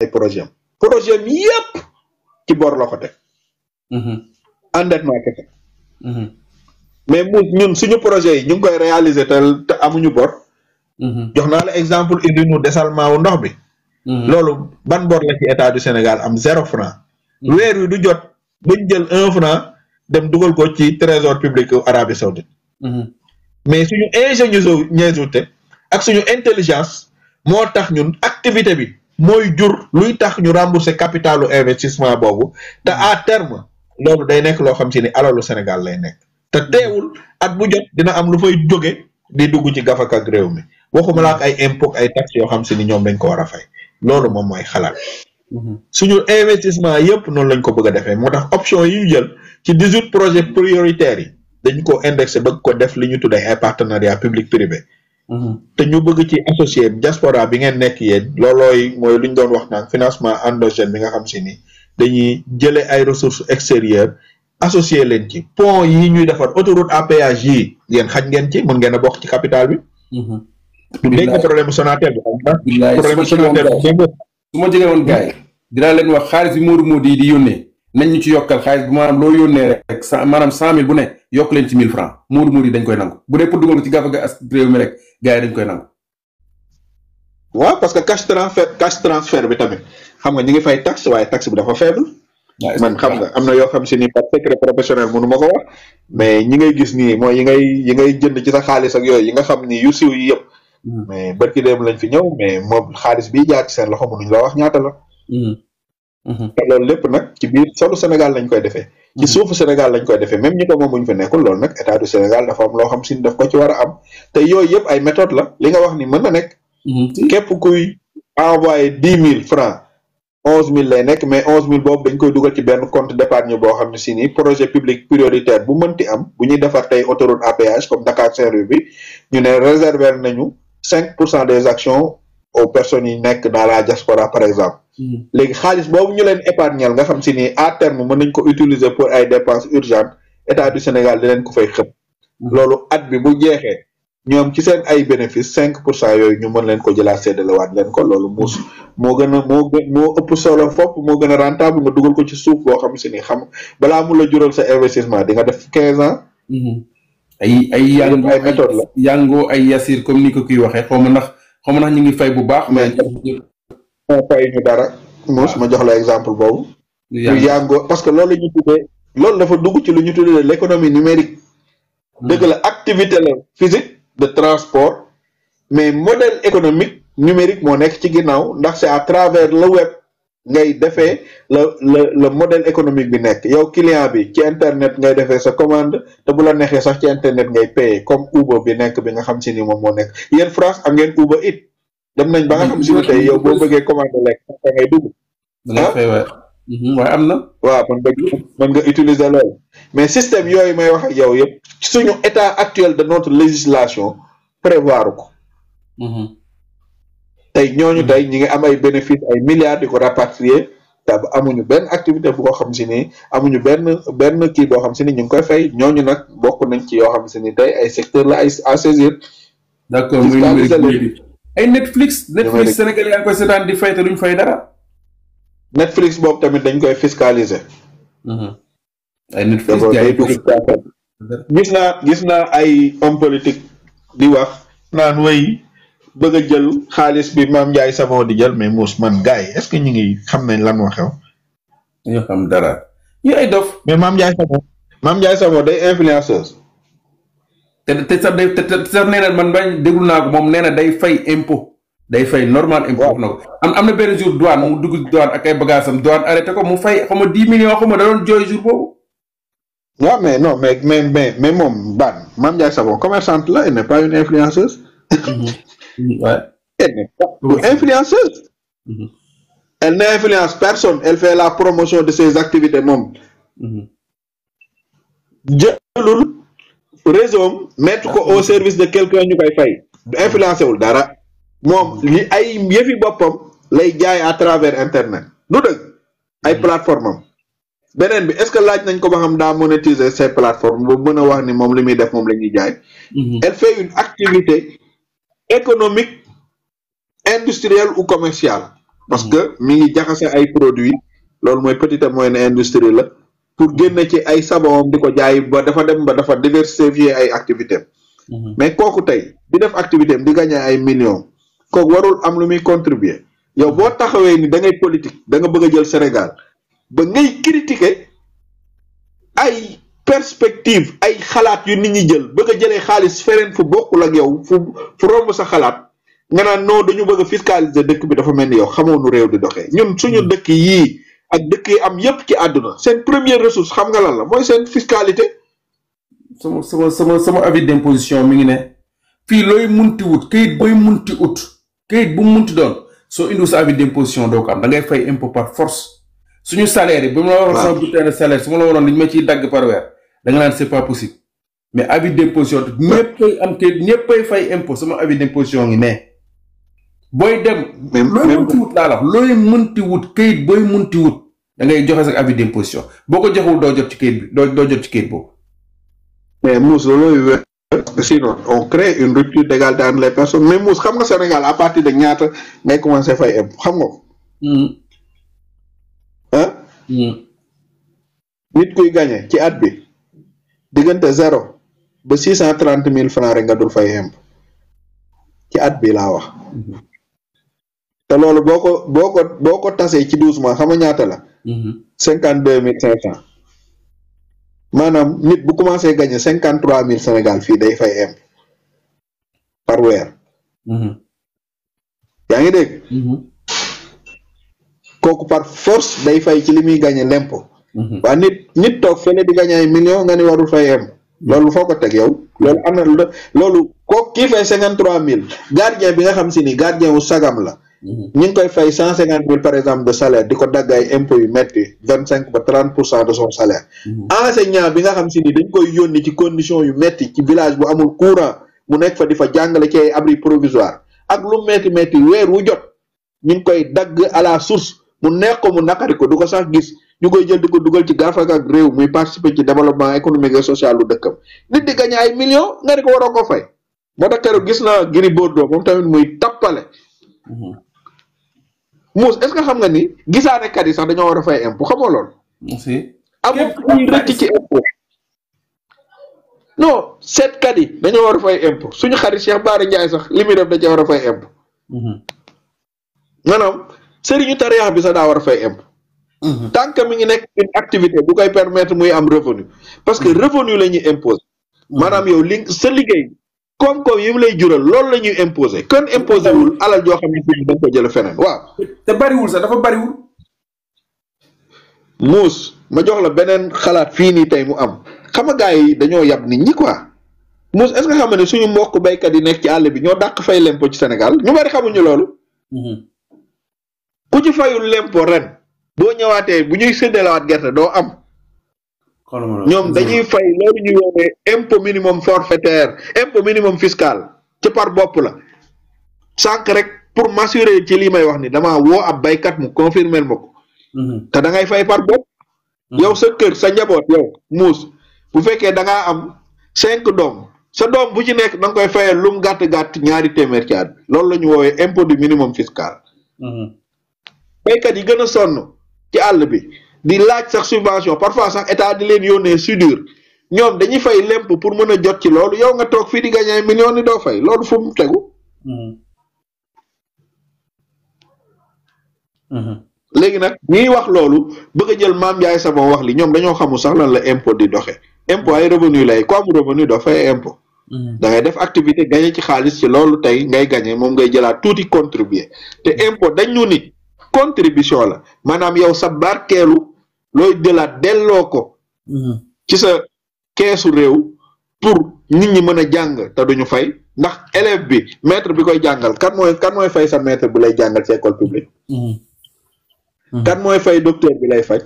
ay projet yépp ci bor la ko teg endettement kese mais ñun suñu projet yi ñu ngi koy réaliser te amuñu bor jox naa la exemple usine dessalement wu ndox bi loolu ban bor la ci état du Sénégal am 0 franc weer wi du jot buñ jël 1 franc dem dugal ko ci trésor public Arabie Saoudite mais suñu ingéniosité ak suñu intelligence moo tax ñun activité bi mooy jur luy tax ñu rembourser capitalu investissement boobu te à terme loolu day nekk loo xam si ni alalu Sénégal lay nekk te teewul at bu jot dina am lu fay jóge di dugg ci gafak ak réew mi waxuma la ak ay impôt ay taxes yoo xam si ni ñoom dañ ko war a fay loolu moom mooy xalaat suñu investissement yëpp noonu lañ ko bëgg a defee moo tax option yi ñu jël ci 18 projets prioritaires yi dañ ko indexé bëgg ko def li ñu tuddee ay partenariat public privé te ñu bëgg ci associé diaspora bi ngeen nekk yéen loolooy mooy lu ñu doon wax naan financement endogène bi nga xam si ni dañuy jëlee ay ressources extérieures associé leen ci pont yi ñuy defar autoroute à péage yi yéen xaj ngeen ci mën ngeen a bokk ci capital bi du dégg nga problème Sonatel bi problème Sonatel bi su ma jege woon gars yi dinaa leen wax xaalis bi Modou yi di yónnee nañ ñu ci yokkal xaalis bi maanaam loo yónnee rek maanaam 100 000 bu ne yokk leen ci 1000 francs Modou yi dañ koy nangu bu dee pour dugal ko ci gafa as réew mi rek gars yi dañ koy nangu. waaw parce que cash transfert bi tamit xam nga ñu ngi fay taxe waaye taxe bi dafa faible. man xam nga am na yoo xam si ni par secret professionnel mënu ma ko wax mais ñi ngay gis nii mooy yi ngay jënd ci sa xaalis ak yooyu yi nga xam ni yu siiw yi yëpp. mais barki dem lañ fi ñëw mais moom xaalis bi jaar ci seen loxo mënuñ la wax ñaata la. te loolu lépp nag ci biir solu Sénégal lañ koy defee. ci suufu Sénégal lañ koy defee même ñi ko moom buñ fa nekkul loolu nag état du Sénégal dafa am loo xam si ni daf ko ci war a am te yooyu yëpp ay méthode la li nga wax ni mën na nekk. képp kuy envoyé 10 000 francs 11 000 lay nekk mais 11 000 boobu dañ koy dugal ci benn compte d'épargne boo xam ne si ni projet public prioritaire bu mënti am bu ñuy defar tey autoroute à péage comme Dakar Saint-Louis bi ñu ne réserver nañu 5% des actions aux personnes yi nekk dans la diaspora par exemple. léegi xaalis boobu ñu leen épargnel nga xam si ni à terme mën nañ ko utiliser pour ay dépenses urgentes état du Sénégal di leen ko fay xëpp. loolu at bi bu jeexee ñoom ci seen ay bénéfices 5% yooyu ñu mën leen ko jëlaat séddalewaat leen ko loolu moo ëpp solo fopp moo gën a rentable nga dugal ko ci suuf boo xam si ni xam balaa mu la jural sa investissement di nga def 15 ans. ay méthode la yango ay yasir comme ni ko kuy waxee xaw ma ndax ñu ngi fay bu baax. mais fay ñu dara. mos ma jox la exemple boobu. yango parce que loolu ñu tuddee loolu dafa dugg ci lu ñu tuddee l'économie numérique. dëgg la activité la physique de transport mais modèle économique numérique moo nekk ci ginnaaw ndax c'est à travers le web ngay defee le modèle économique bi nekk yow client bi ci internet ngay defee sa commande te bu la neexee sax ci internet ngay payer comme Uber bi nekk bi nga xam si ni moom moo nekk yéen France am ngeen Uber Eats dem nañ ba nga xam si ni tey yow boo bëggee commande lekk da ngay dugg. waaye am na. waaw mën nga utiliser loolu mais système yooyu may wax ak yow yëpp suñu état actuel de notre législation prévoir ko. tey ñooñu tey ñi ngi am ay bénéfices ay milliards di ko rapatrier te amuñu benn activité bu ko xam si ni amuñu benn kii boo xam si ni ñu ngi koy fay ñooñu nag bokk nañ ci yoo xam si ni tey ay secteur la ay à saisir. d'accord muy numérique ay Netflix Sénégal yaa ngi koy seetaan di fay te duñ fay dara. Netflix boobu tamit dañ koy fiscaliser. ay Netflix gis naa ay homme politique di wax naan way bëgg a jël xaalis bi Mame Ndiaye Savon di jël mais muus man gars yi est-ce que ñu ngi xam nañ lan moo xew. ñu xam dara ñu ay dof. mais Mame Ndiaye Savon day influenceuse. te sax nee na man bañ déglu naa ko moom nee na day fay impôt. day fay normal impôt wax na ko am na benn jour douane mu dugg douane ak ay bagages am douane arrêté ko mu fay xam nga 10 millions xam nga da doon jooy jour boobu. waaw mais non mais moom Mame Ndiaye Savon commerçante la elle n'est pas une influenceuse. Ouais. Elle n'est pas une influenceuse. Elle n'influence personne elle fait la promotion de ses activités moom. jëlul réseau mettre ko au service de quelqu'un ñu koy fay. influencé wul dara. moom li ay yëfi boppam lay jaay à travers internet du dëgg ay plateforme am beneen bi est-ce que laaj nañ ko ba xam daa monétiser ces plateformes bu mën a wax ni moom li muy def moom la ñuy jaay. Elle fait une activité économique industrielle ou commerciale parce que mi ngi jaxase ay produits loolu mooy petite et moyenne industrie la pour génn ci ay sabon di ko jaay ba dafa dem ba dafa diversifier ay activités mais kooku tey di def activité di gagner ay millions kooku warul am lu muy contribuer yow boo taxawee ni da ngay politique da nga bëgg a jël Sénégal ba ngay critiquer ay perspective ay xalaat yu nit ñi jël bëgg a jëlee xaalis feneen fu bokkul ak yow fu romb sa xalaat nga naan non dañu bëgg a fiscaliser dëkk bi dafa mel ni yow xamoo nu réew di doxee ñun suñu dëkk yii ak dëkk yi am yépp ci àdduna seen première ressource xam nga lan la mooy seen fiscalité. sama avis d'imposition mi ngi ne fii looy munti wut kayit booy munti ut kayit bu munti doon soo indiwu sa avis d'imposition doo ko am da ngay fay impôt par force suñu salaire yi ba ma la waroon sama bulletin de salaire su ma la waroon dañu ma ciy dagg par weer da nga naan c'est pas possible mais avis d'imposition ñëppay am kayit ñëppay fay impôt sama avis d'imposition ngi ne booy dem looy munti wut laa la wax looy munti wut kayit booy munti wut da ngay joxe sa avis d'imposition boo ko joxul doo jot ci kayit bi doo jot ci kayit boobu. mais Mouss loolu sinon on crée une rupture d'égalité entre les personnes mais Mouss xam nga Sénégal à partir de ñaata ngay commencer fay impôt xam nga ko. nit kuy gagné ci at bi diggante 0 ba 630 000 francs rek nga dul fay impôt ci at bi laa wax. te loolu boo ko tasee ci 12 mois xam nga ñaata la. 52 500. maanaam nit bu commencé gagné 53 000 Sénégal fii day fay impôt par weer. yaa ngi dégg. kooku par force day fay ci li muy gagné l'impôt. waa nit toog fële di gagné ay millions nga ni warul fay impôt. loolu foo ko teg yow loolu am na loolu kooku kii fay 53 000 gardien bi nga xam si ni gardien wu sagam la. ñu ngi koy fay 150 000 par exemple de salaire di ko dagg ay impôts yu metti 25 ba 30% de son salaire. enseignant bi nga xam si ni dañ koy yónni ci condition yu metti ci village bu amul courant mu nekk fa di fa jàngale ci ay abri provisoire ak lu metti weer wu jot ñu ngi koy dagg à la source mu neex ko mu naqari ko du ko sax gis ñu koy jël di ko dugal ci gafak ak réew muy participer ci développement économique et social lu dëkkam nit di gagné ay millions nga di ko waroo ko fay moo tax keroog gis naa Gris Bordeaux moom tamit muy tappale. Mouss est-ce que xam nga ni gisaanekat yi sax dañoo war a fay impôt xamoo lool. aussi amul kuy rëcc ci impôt. non seetkat yi dañoo war a fay impôt suñu xarit Cheikh Bara Ndiaye sax li muy def da cee war a fay impôt. maanaam sëriñu tariix bi sax daa war a fay impôt. tant que mi ngi nekk une activité bu koy permettre muy am revenu parce que revenu la ñuy imposer. maanaam yow sa liggéey. koom-koom yi mu lay jural loolu la ñuy imposer kon imposé wul alal joo xam ne fii dañ ko jël feneen waaw. te bariwul sax dafa bariwul. Mouss ma jox la beneen xalaat fii nii tey mu am xam nga gars yi dañoo yab nit ñi quoi Mouss est-ce que xam nga ne suñu mbokk baykat yi nekk ci àll bi ñoo dàq fay lempo ci Sénégal ñu bari xamuñu loolu. ku ci fayul lempo ren boo ñëwaatee bu ñuy séddalewaat gerte doo am. ñoom dañuy fay loolu ñuy woowee impôt minimum forfaitaire impôt minimum fiscal ci par bopp la sànq rek pour m'assurer ci lii may wax ni damaa woo ab baykat mu confirmer ma ko te da ngay fay par bopp yow sa kër sa njaboot yow Mouss bu fekkee da ngaa am 5 doom sa doom bu ci nekk da nga koy fayal lum gàtt-gàtt ñaari téeméer ci at bi loolu la ñu woowee impôt du minimum fiscal baykat yi gën a sonn ci àll bi di laaj sax subvention parfois sax état di leen yónnee soudure ñoom dañuy fay lemp pour mën a jot ci loolu yow nga toog fii di gagné ay millions ni doo fay loolu fu mu tegu. léegi nag ñiy wax loolu bëgg a jël Mame Ndiaye Savon wax li ñoom dañoo xamul sax lan la impôt di doxe impôt ay revenu lay ko am revenu doo fay impôt. da ngay def activité gagné ci xaalis ci loolu tey ngay gagné moom ngay jëlaat tuuti contribuer te impôt dañ ñu ni contribution la maanaam yow sa barkeelu looy jëlaat delloo ko ci sa keesu réew pour nit ñi mën a jàng te duñu fay ndax élève bi maître bi koy jàngal kan mooy fay sa maître bi lay jàngal ci école publique kan mooy fay docteur bi lay faj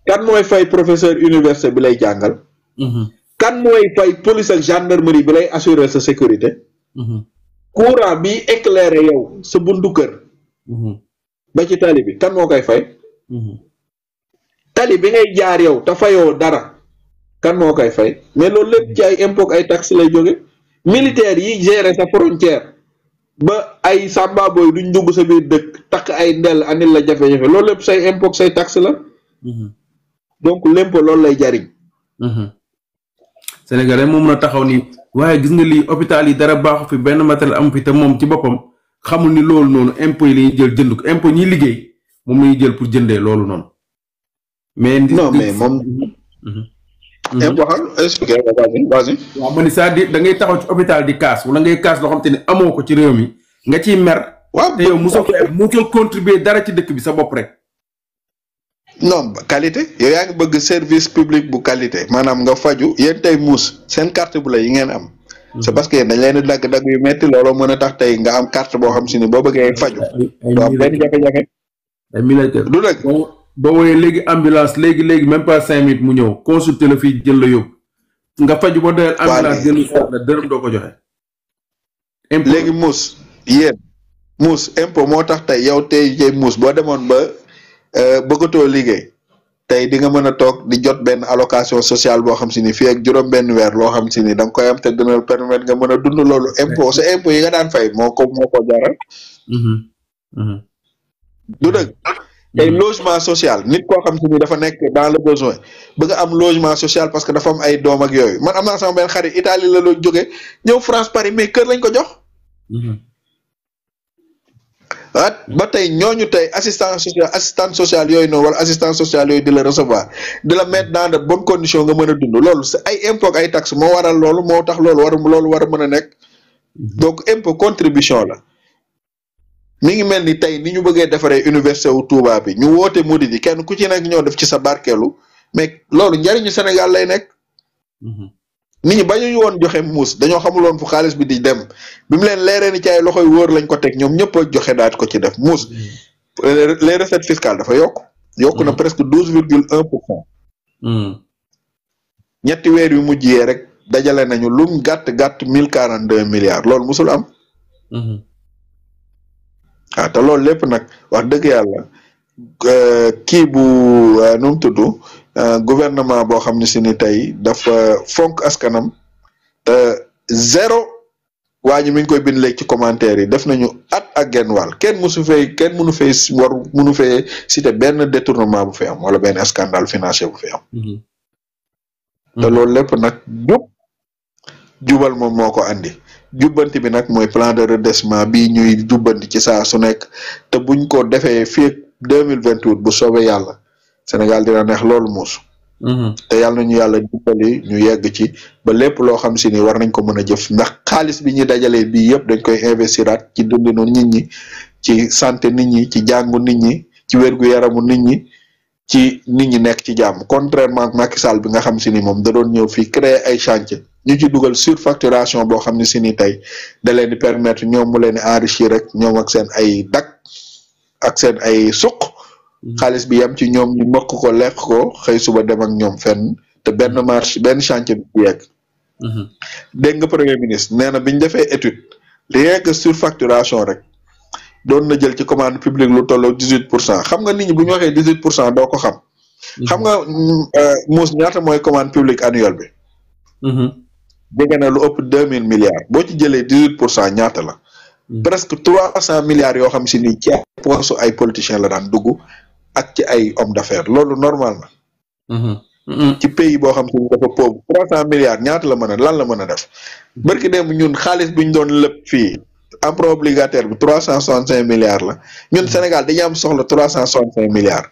kan mooy fay professeur université bi lay jàngal kan mooy fay police ak gendarmerie bi lay assurer sa sécurité courant bi éclairer yow sa buntu kër ba ci tali bi kan moo koy fay tali bi ngay jaar yow te fayoo dara kan moo koy fay mais loolu lépp ci ay impôt ay taxes lay jóge militaires yi gérer sa frontière ba ay samba boy duñ dugg sa biir dëkk takk ay ndel anil la jafe-jafe loolu lépp say impôt say taxe la donc l'impôt loolu lay jariñ Sénégalais moom na taxaw ni waaye gis nga lii hôpital yi dara baaxu fi benn matériel am fi te moom ci boppam xamul ni loolu noonu impôt yi la ñuy jël jënd ko impôt ñiy liggéey moom la ñuy jël pour jëndee loolu noonu mais non mais moom impôt xam expliqué vas-y waaw ma ni c'est-à-dire da ngay taxaw ci hôpital di kaas wala ngay kaas loo xam te ne amoo ko ci réew mi nga ciy mer waaw te yow mosoo ko contribuer dara ci dëkk bi sa bopp rek non qualité yow yaa ngi bëgg service public bu qualité maanaam nga faju yéen tey muus seen carte bu la yi ngeen am c'est parce que dañ leen dagg-dagg yu metti looloo mën a tax tey nga am carte boo xam si ni boo bëggee faju doo am benn jafe-jafe ay militaire du dëgg boo wooyee léegi ambulance léegi même pas 5 minutes mu ñëw consulter la fii jël la yóbbu nga faju ba doyal ambulance jël la dërëm doo ko joxe léegi muus yéen muus impôt moo tax tey yow tey muus boo demoon ba bëggatoo liggéey tey di nga mën a toog di jot benn allocation sociale boo xam si ni fii ak juróom benn weer loo xam si ni da nga koy am te dina permettre nga mën a dund loolu impôt sa impôt yi nga daan fay moo ko jaral du dëgg tey logement social nit koo xam si ni dafa nekk dans le besoin bëgg am logement social parce que dafa am ay doom ak yooyu man am naa sama benn xarit Italie la doon jógee ñëw France Paris mais kër lañ ko jox ba tey ñooñu tey assistante sociale yooyu noonu wala assistance sociale yooyu di la recevoir di la mettre dans de bonnes conditions nga mën a dund loolu c'est ay impôt ay taxes moo waral loolu moo tax loolu war a mën a nekk donc impôt contribution la mi ngi mel ni tey ni ñu bëggee defaree université wu Touba bi ñu woote murid yi kenn ku ci nekk ñoo def ci sa barkeelu mais loolu njariñu Sénégal lay nekk nit ñi bañuñu woon joxe muus dañoo xamul woon fu xaalis bi di dem bi mu leen leeree ni ci ay loxoy wóor lañ ko teg ñoom ñëpp a joxe daat ko ci def muus les recettes fiscales dafa yokk na presque 12,1%. ñetti weer yu mujj yee rek dajale nañu lum gàtt 1042 milliards loolu musul am. waaw te loolu lépp nag wax dëgg yàlla kii bu nu mu tudd gouvernement boo xam ne si ni tey dafa fonk askanam zéro waa ñu mi ngi koy bind léegi ci commentaire yi def nañu at ak genn wàll kenn mënu fee cité benn détournement bu fi am wala benn scandale financier bu fi am. te loolu lépp nag jubal moom moo ko andi. jubbanti bi nag mooy plan de redressement bii ñuy jubbanti ci saa su nekk te buñ ko defee fii 2028 bu soobee yàlla Sénégal dina neex loolu muus. te yàlla nañu yàlla dimbali ñu yegg ci ba lépp loo xam si ni war nañ ko mën a jëf ndax xaalis bi ñuy dajalee bii yëpp dañ koy investiraat ci dundinu nit ñi ci santé nit ñi ci jàngu nit ñi ci wér-gu-yaramu nit ñi ci nit ñi nekk ci jàmm contrairement ak Macky Sall bi nga xam si ni moom da doon ñëw fii créer ay chantier ñu ci dugal surfacturation boo xam ne si ni tey da leen di permettre ñoom mu leen di enrichir rek ñoom ak seen ay dak ak seen ay suq xaalis bi yem ci ñoom ñu mokk ko lekk ko xëy suba dem ak ñoom fenn te benn marché benn chantier bi yegg. dégg nga premier ministre nee na bi ñu defee étude rien que surfacturation rek doon na jël ci commande publique lu tolloo 18%. xam nga nit ñi bu ñu waxee 18% doo ko xam. xam nga muus ñaata mooy commande publique annuelle bi. dégg na lu ëpp 2000 milliards boo ci jëlee 18% ñaata la. presque 300 milliards yoo xam si ni ci poche ay politiciens la daan dugg ak ci ay hommes d'affaires loolu normal na. ci pays boo xam si ni dafa pauvre 300 milliards ñaata la mën a lan la mën a def. barki dem ñun xaalis bi ñu doon lépp fii emprunt obligataire bi 365 milliards la ñun Sénégal dañuy am soxla 365 milliards.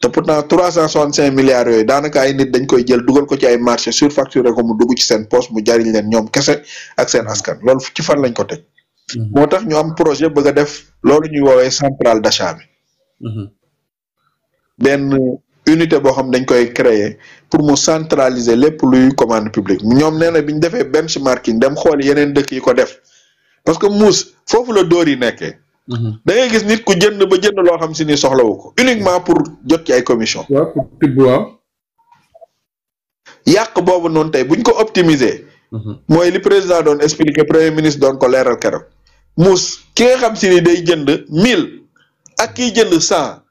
te pourtant 365 milliards yooyu daanaka ay nit dañ koy jël dugal ko ci ay marché surfacturé ko mu dugg ci seen poste mu jariñ leen ñoom kese ak seen askan loolu ci fan lañ ko teg. moo tax ñu am projet bëgg a def loolu ñuy woowee centrale d'achat bi. benn unité boo xam dañ koy créer pour mu centraliser lépp luy commande publique ñoom nee na bi ñu defee benchmarking dem xool yeneen dëkk yi ko def parce que muus foofu la dóor yi nekkee. da ngay gis nit ku jënd ba jënd loo xam si ni soxlawu ko uniquement pour jot ci ay commission. waaw pour tibb waaw. yàq boobu noonu tey buñ ko optimiser. mooy li président doon expliquer premier ministre doon ko leeral keroog. muus ki nga xam si ni day jënd 1000 ak kiy jënd 100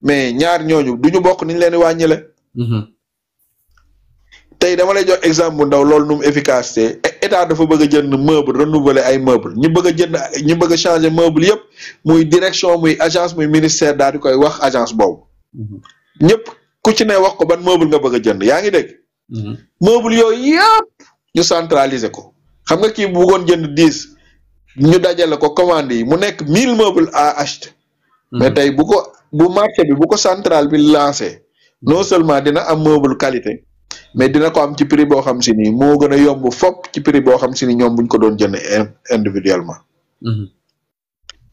mais ñaar ñooñu duñu bokk niñ leen di wàññile. tey dama lay jox exemple bu ndaw loolu nu mu efficacité état dafa bëgg a jënd meuble renouveler ay meuble ñu bëgg a changer meuble yëpp muy direction muy agence muy ministère daal di koy wax agence boobu ñëpp ku ci ne wax ko ban meuble nga bëgg a jënd yaa ngi dégg meuble yooyu yëpp ñu centraliser ko xam nga kii bëggoon jënd 10 ñu dajale ko commande yi mu nekk 1000 meubles à acheter mais tey bu marché bi bu ko central bi lancé non seulement dina am meuble qualité mais dina ko am ci prix boo xam si ni moo gën a yomb fop ci prix boo xam si ni ñoom buñ ko doon jënd individuellement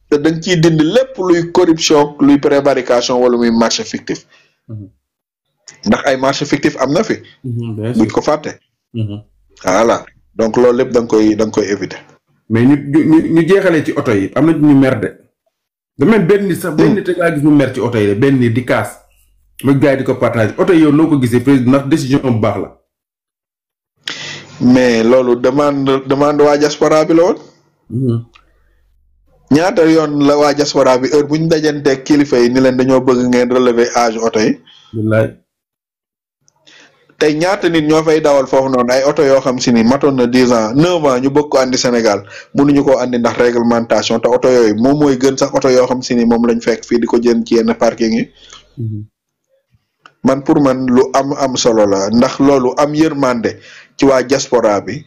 te dañ ciy dindi lépp luy corruption luy prévarication wala muy marché fictif ndax ay marché fictif am na fi buñ ko fàtte voilà donc loolu lépp da nga koy éviter mais ñu jeexalee ci oto yi am na ñu mer de dama benn nit sax benn nit rek laa gis mu mer ci oto yi de benn nit di kaas ma gars yi di ko partage oto yi yow noo ko gisee président ndax décision bu baax la mais loolu demande waa diaspora bi la woon ñaata yoon la waa diaspora bi heure bu ñu dajanteeg kilifa yi ni leen dañoo bëgg ngeen relever âge oto yi wallaay tey ñaata nit ñoo fay dawal foofu noonu ay oto yoo xam si ni matoon na 10 ans 9 ans ñu bëgg ko andi Sénégal mënuñu koo andi ndax réglementation te oto yooyu moom mooy gën sax oto yoo xam si ni moom lañ fekk fii di ko jënd ci yenn parking yi man pour man lu am solo la ndax loolu am yërmande ci waa diaspora bi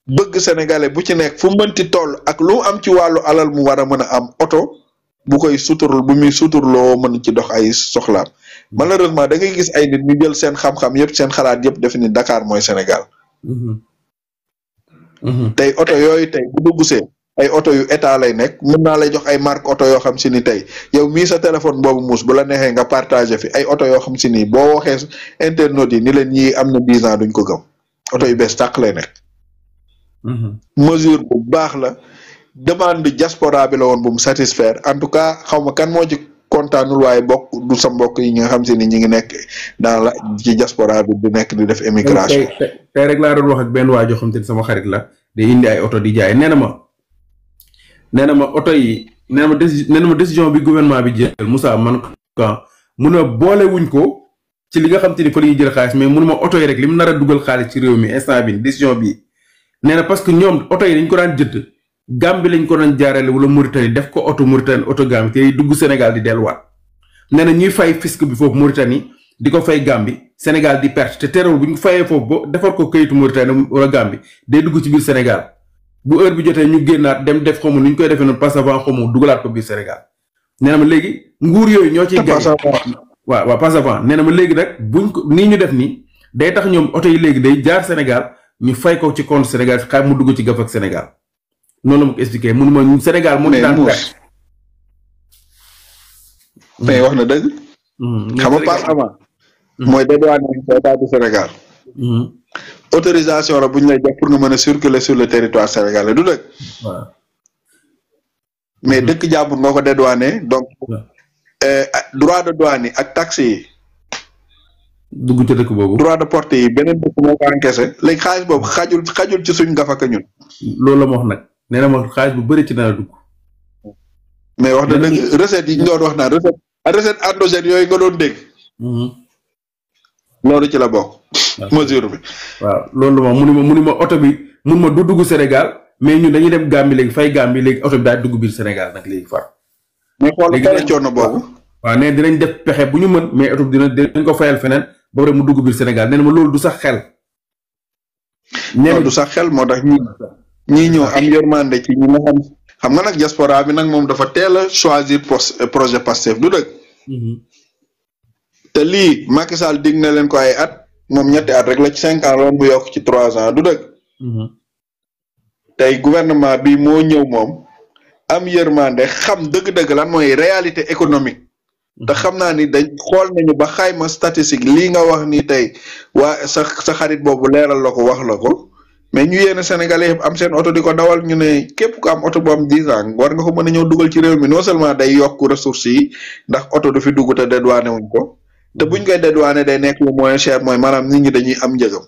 bëgg sénégalais bu ci nekk fu mënti toll ak lu am ci wàllu alal mu war a mën a am oto bu koy suturul bu muy suturloo mën ci dox ay soxlaam malheureusement da ngay gis ay nit ñu jël seen xam-xam yëpp seen xalaat yëpp def ni Dakar mooy Sénégal tey oto yooyu tey bu dugg see ay oto yu état lay nekk mën naa lay jox ay marque oto yoo xam si ni tey yow mii sa téléphone boobu muus bu la neexee nga partagé fi ay oto yoo xam si ni boo waxee internet yi ni leen ñii am na 10 ans duñ ko gëm oto yu bees tàq lay nekk mesure bu baax la demande diaspora bi la woon bu mu satisfaire en tout cas xaw ma kan moo ci kontaanul waaye bokk du sa mbokk yi nga xam si ni ñi ngi nekk dans la ci diaspora bi di nekk di def émigration tey rek laa doon wax ak benn waa joo xam te ni sama xarit la day indi ay oto di jaay nee na ma oto yi nee na ma décision bi gouvernement bi jël Moussa man quand mun a boole wuñ ko ci li nga xam te ni fa la ñuy jël xaalis mais mënu ma oto yi rek li mu nar a dugal xaalis ci réew mi instant bi décision bi nee na parce que ñoom oto yi dañ ko daan jënd Gambie lañ ko doon jaarale wala Mauritanie def ko oto Mauritanie oto Gambie te dugg Sénégal di delluwaat nee na ñuy fay fisc bi foofu Mauritanie di ko fay Gambie Sénégal di perte te terewul bu ñu fayee foofu ba defar ko këyitu Mauritanie wala Gambie day dugg ci biir Sénégal bu heure bi jotee ñu génnaat dem def xamu nu ñu koy defee noonu passe avant xamu dugalaat ko biir Sénégal nee na ma léegi nguur yooyu ñoo ciy gañ waaw passe avant nee na ma léegi nag buñ ko nii ñu def nii day tax ñoom oto yi léegi day jaar Sénégal ñu fay ko ci compte Sénégal xaar mu dugg ci gaf ak Sénégal noonu la ma ko expliqué mënuma Sénégal moo daan mais wax na dëgg xam nga passe avant mooy dédouane état du Sénégal autorisation la bu ñu lay jox pour nga mën a circuler sur le territoire sénégalais du dëgg mais dëkk jàmbur nga ko dédouané donc droit de douane yi ak taxe yi dugg ci dëkk boobu droit de porte yi beneen dëkk moo ko encaissé léegi xaalis boobu xajul ci suñ gafaka ñun loolu la ma wax nag nee na ma xaalis bu bëri ci dana dugg mais wax na dëgg recette yi ñu doon wax naan recette endogène yooyu nga doon dégg loolu ci la bokk mesure bi waaw loolu moom mu ni ma oto bi mun ma du dugg Sénégal mais ñun dañuy dem Gambie léegi fay Gambie léegi oto bi daal dugg biir Sénégal nag léegi far mais xool coono boobu waaw nee dinañ def pexe bu ñu mën mais oto bi dinañ ko fayal feneen ba pare mu dugg biir Sénégal nee na ma loolu du sax xel nee du sax xel moo tax ñii ñëw am yërmande ci ñi nga xam nga nag diaspora bi nag moom dafa teel a choisir projet Pastef du dëgg te lii Macky Sall dig na leen ko ay at moom ñetti at rek la ci 5 ans loon bu yokk ci 3 ans du dëgg tey gouvernement bi moo ñëw moom am yërmande xam dëgg-dëgg lan mooy réalité économique te xam naa ni dañ xool nañu ba xayma statistique lii nga wax ni tey waa sa xarit boobu leeral la ko wax la ko mais ñu yéene Sénégalais yëpp am seen oto di ko dawal ñu ne képp ku am oto bu am 10 ans war nga ko mën a ñëw dugal ci réew mi non seulement day yokk ressources yi ndax oto du fi dugg te dédouané wuñ ko te buñ koy dédouané day nekk lu moins cher mooy maanaam nit ñi dañuy am njëgam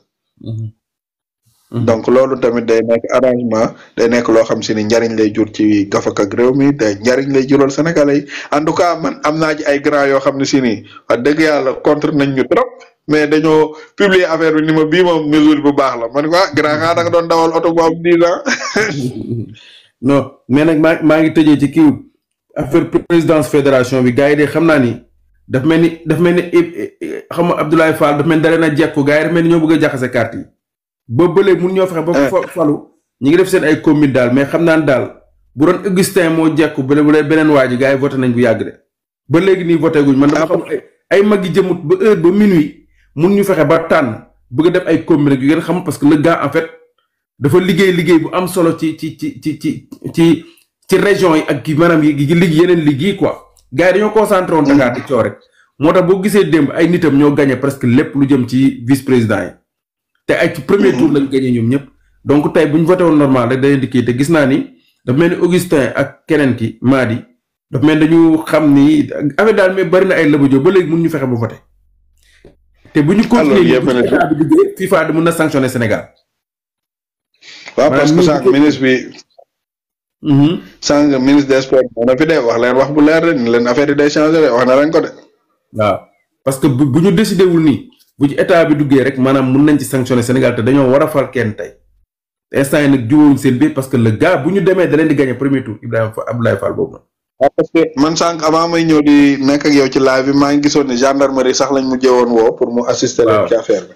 donc loolu tamit day nekk arrangement day nekk loo xam si ni njariñ lay jur ci gafak ak réew mi te njariñ lay jural Sénégalais yi en tout cas man am naa ci ay grand yoo xam ne si ni wax dëgg yàlla contre nañ ñu trop mais dañoo publier affaire bi ni ma bii moom mesure bu baax la man ko grand xaa da nga doon dawal oto bu am 10 ans. non mais nag maa ngi tëjee ci kii affaire présidence fédération bi gars yi de xam naa ni daf mel ni xam nga Abdoulaye Fall daf mel ni da leen a jekku gars yi daf mel ni ñoo bëgg a jaxase carte yi ba bële mun ñoo fexe ba falu ñi ngi def seen ay commune daal mais xam naa ne daal bu doon Augustin moo jekku bu dee beneen waa ji gars yi voté nañ bu yàgg de ba léegi nii voté guñ man dama xam ay mag yi jëmut ba heure ba minuit mun ñu fexe ba tànn bëgg a def ay commune rek yu ngeen xam parce que le gars en fait dafa liggéey bu am solo ci région yi ak maanaam yeneen liggéey quoi gars yi dañoo concentré woon Dakar di coow rek moo tax boo gisee démb ay nitam ñoo gagné presque lépp lu jëm ci vice président yi te ay ci premier tour lañ gagné ñoom ñëpp donc tey bu ñu voté woon normal rek dañuy dikkee te gis naa ni dafa mel ni Augustin ak keneen ki Madi dafa mel dañu xam ni affaire daal mais bari na ay lëbëjoo ba léegi mun ñu fexe ba voté te bu ñu continuer état bi liggéey FIFA di mun na sanctionner Sénégal. waaw parce que sànq ministre bi. sànq ministre des sports na fi de wax leen wax bu leer de ni leen affaire yi day changé de wax na leen ko de. waaw parce que bu ñu décidé wul nii bu ci état bi duggee rek maanaam mun nañ ci sanctionner Sénégal te dañoo war a fal kenn tey instant yi nag jubóowuñ seen biir parce que le gars bu ñu demee da leen di gagné premier tour Abdoulaye Fall boobu. waaw parce que man sànq avant may ñëw di nekk ak yow ci live bi maa ngi gisoon ne gendarmerie sax lañ mujjee woon woo pour mu assister leen ci affaire bi.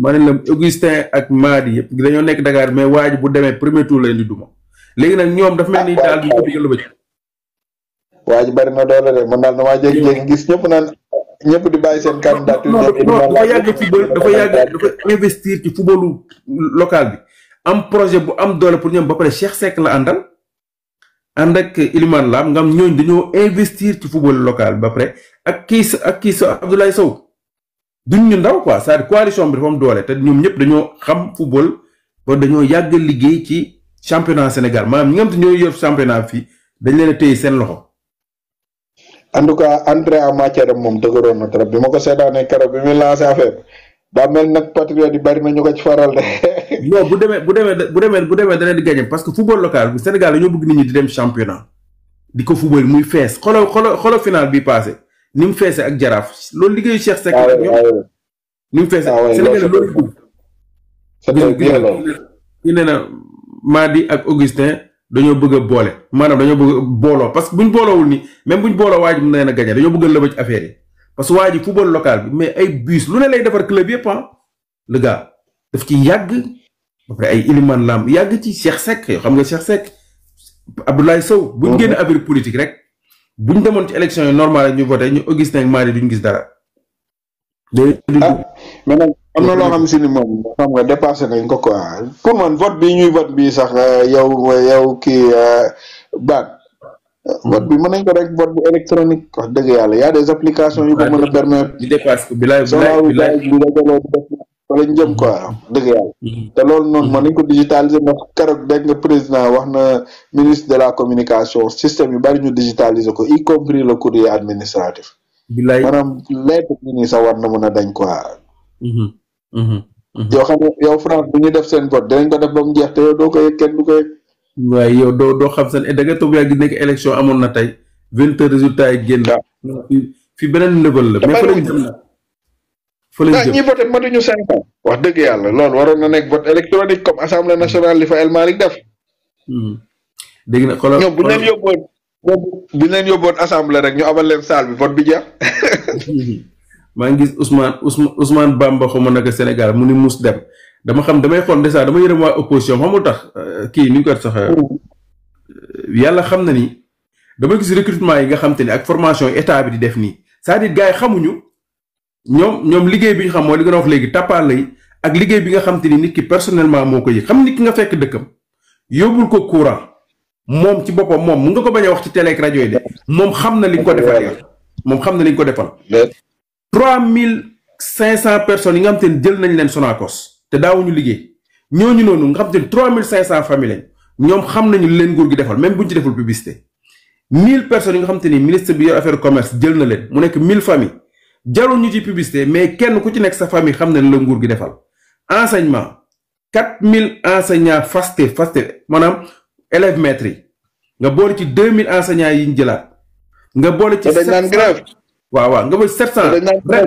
ma ne la Augustin ak Madi yëpp dañoo nekk Dakar mais waa ji bu demee premier tour la indi duma léegi nag ñoom dafa mel ni daal di ko digal ba ci. waa ji bari na doole de man daal damaa jékki-jékki gis ñëpp naan ñëpp di bàyyi seen candidature. dafa yàgg football dafa investir ci footballu local bi am projet bu am doole pour ñoom ba pare Cheikh Seck la àndal ànd ak Ilimane Lam nga am ñooñ dañoo investir ci football local ba pare ak kii sa Abdoulaye Sow duñ ñu ndaw quoi c'est-à-dire coalition bi dafa am doole te ñoom ñëpp dañoo xam football ba dañoo yàgg liggéey ci championnat Sénégal maanaam ñi nga xam te ñoo yor championnat fii dañ leen a téye seen loxo. en tout cas entrée en matière moom dëgëroon na trop bi ma ko seetaanee keroog bi muy lancé affaire daa mel nag patriote yi bari na ñu ko ci faral de. non bu demee da leen di gagné parce que football local bu Sénégal dañoo bëgg nit ñi di dem championnat di ko football muy fees xolo final bi passé ni mu feesee ak jaraaf loolu liggéeyu Cheikh Seck ak ñoom ni mu feesee Sénégal loolu ñu ne na Madi ak Augustin dañoo bëgg a boole maanaam dañoo bëgg a booloo parce que buñ booloowul ni même buñ booloo waa ji mën na leen a gagné dañoo bëgg a lëbëj affaire yi parce que waa ji football local bi mais ay bus lu ne lay defar club yëpp le gars daf ci yàgg ba pare ay Ilimane Lam yàgg ci Cheikh Seck yoo xam nga Cheikh Seck Abdoulaye Sow buñ génn affaire politique rek buñ demoon ci élection yi normal ñu voté ñu Augustin ak Madi duñ gis dara. mais nag am na loo xam si ni moom xam nga dépassé nañ ko quoi pour man vote bi ñuy vote bi sax yow kii baat vote bi mën nañ ko rek vote bu électronique wax dëgg yàlla y a des applications yu ko mën a permettre. di dépasse ko bilaay fa lañ jëm quoi dëgg yàlla. te loolu noonu mën nañ ko digitaliser ndax keroog dégg nga président wax na ministre de la communication système yu bari ñu digitaliser ko y compris le courrier administratif. bilaay maanaam lettre bi nii sax war na mën a dañ quoi. yoo xam ne yow France bu ñu def seen vote dinañ ko def ba mu jeex te yow doo ko yëg kenn du ko yëg. waaye yow doo xam seen da nga toog yaa ngi nekk élection amoon na tey 20 résultats yi génn. fi beneen level la. mais fa lañ jëm na fa lañ jëm ñi voté matuñu 5 ans. wax dëgg yàlla loolu waroon na nekk vote électronique comme assemblée nationale li fa El Malick def. dégg na xoolal ñoom bu ñu leen yóbboon assemblée rek ñu abal leen salle bi vote bi jeex. maa ngi gis Ousmane Bamba xaw ma naka Sénégal mu ni mus dem dama xam damay xool ndeysaan dama yërëm waa opposition xamul tax kii ni ñu ko sax yàlla xam na ni dama gis recrutement yi nga xam te ni ak formation état bi di def nii c'est-à-dire gars yi xamuñu ñoom liggéey bi ñu xam mooy li nga wax léegi tappaale yi ak liggéey bi nga xam te ni nit ki personnellement moo ko yëg xam nit ki nga fekk dëkkam yóbbul ko courant moom ci boppam moom mu nga ko bañ a wax ci télé ak rajo yi de moom xam na li nga ko defal yow moom xam na li nga ko defal 3500 personnes yi nga xam te ne jël nañ leen Sonacos te daawuñu liggéey ñooñu noonu nga xam te ne 3500 familles lañ ñoom xam nañu leen nguur gi defal même buñ ci deful publicité 1000 personnes yi nga xam te ni ministre bi yor affaire commerce jël na leen mu nekk 1000 familles jarul ñu ci publicité mais kenn ku ci nekk sa famille xam na ne la nguur gi defal enseignement 4000 enseignants fasté maanaam élèves maîtres yi nga boole ci 2000 enseignants yi ñu jëlaat nga boole ci waaw nga ba 700 ren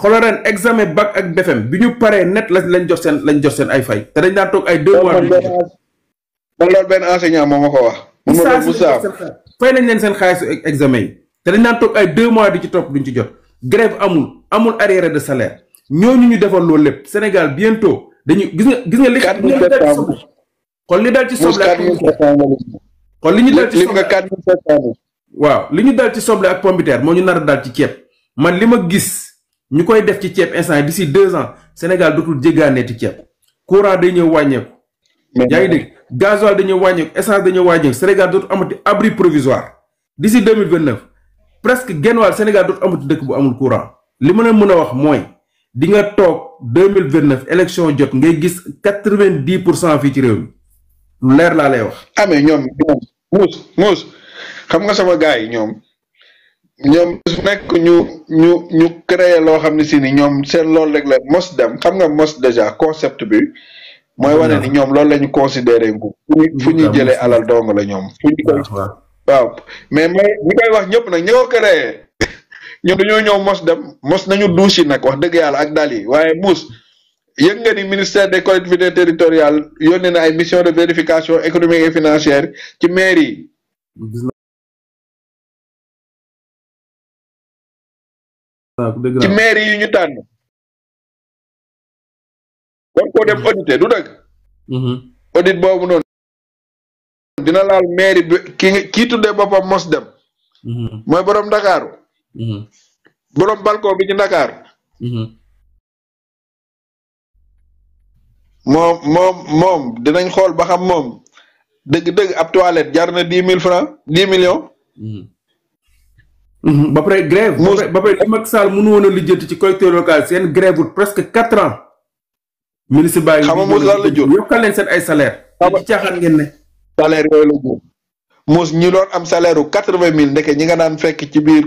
xoolal ren examen bac ak BFEM bi ñu paree net lañ jox seen ay fay te dañ daan toog ay 2 mois. man loolu benn enseignant moo ma ko wax. fay nañ leen seen xaalis examen yi te dañ daan toog ay 2 mois di ci topp duñ ci jot grève amul arriéré de salaire ñooñu ñu defoon loolu lépp Sénégal bientôt dañu gis nga li dal ci soble. xool li dal ci soble ak xool li ñu dal ci soble waaw li ñu dal ci soble ak pomme de terre moo ñu nar a dal ci ceeb man li ma gis ñu koy def ci ceeb instant d'ici 2 ans Sénégal dootul jéggaanee ci ceeb courant day ñëw wàññeeku. yaa ngi dégg gasoil dañoo wàññeeku essence dañoo wàññeeku Sénégal dootu amati abri provisoire d'ici 2029 presque genn wàll Sénégal dootu amati dëkk bu amul courant li ma leen mën a wax mooy di nga toog 2029 élection jot ngay gis 90% fii ci réew mi lu leer laa lay wax. amee ñoom muus xam nga sama gars yi ñoom su nekk ñu créer loo xam ne si ni ñoom seen loolu rek la mos dem xam nga mos déjà concept bi. mooy wane ni ñoom loolu la ñu considéré ngu fu ñuy jëlee alal dong la ñoom fu ñu koy waaw mais ñi koy wax ñëpp nag ñi ko créé ñoom dañoo ñëw mos nañu duusi nag wax dëgg yàlla ak dal yi waaye muus yëg nga ni ministère des collectivités territoriales yónnee na ay mission de vérification économique et financière ci mairie yi ci mairie yi ñu tànn war koo dem audité du dëgg audit boobu noonu dina laal mairie bi kii tuddee boppam mos dem mooy borom Ndakaaru borom balcon bi ci Ndakaar moom dinañ xool ba xam moom dëgg-dëgg ab toilette jar na 10 000 francs 10 millions ba pare grève ba pare li Macky Sall mënu woon a lijjanti ci collectivité locale seen grève presque 4 ans ministre baa ngi xam nga muus lan la jur yokkal leen seen ay salaire ci caaxaan ngeen ne salaire yooyu la jur muus ñu doon am salaire u 80 000 ndeke ñi nga daan fekk ci biir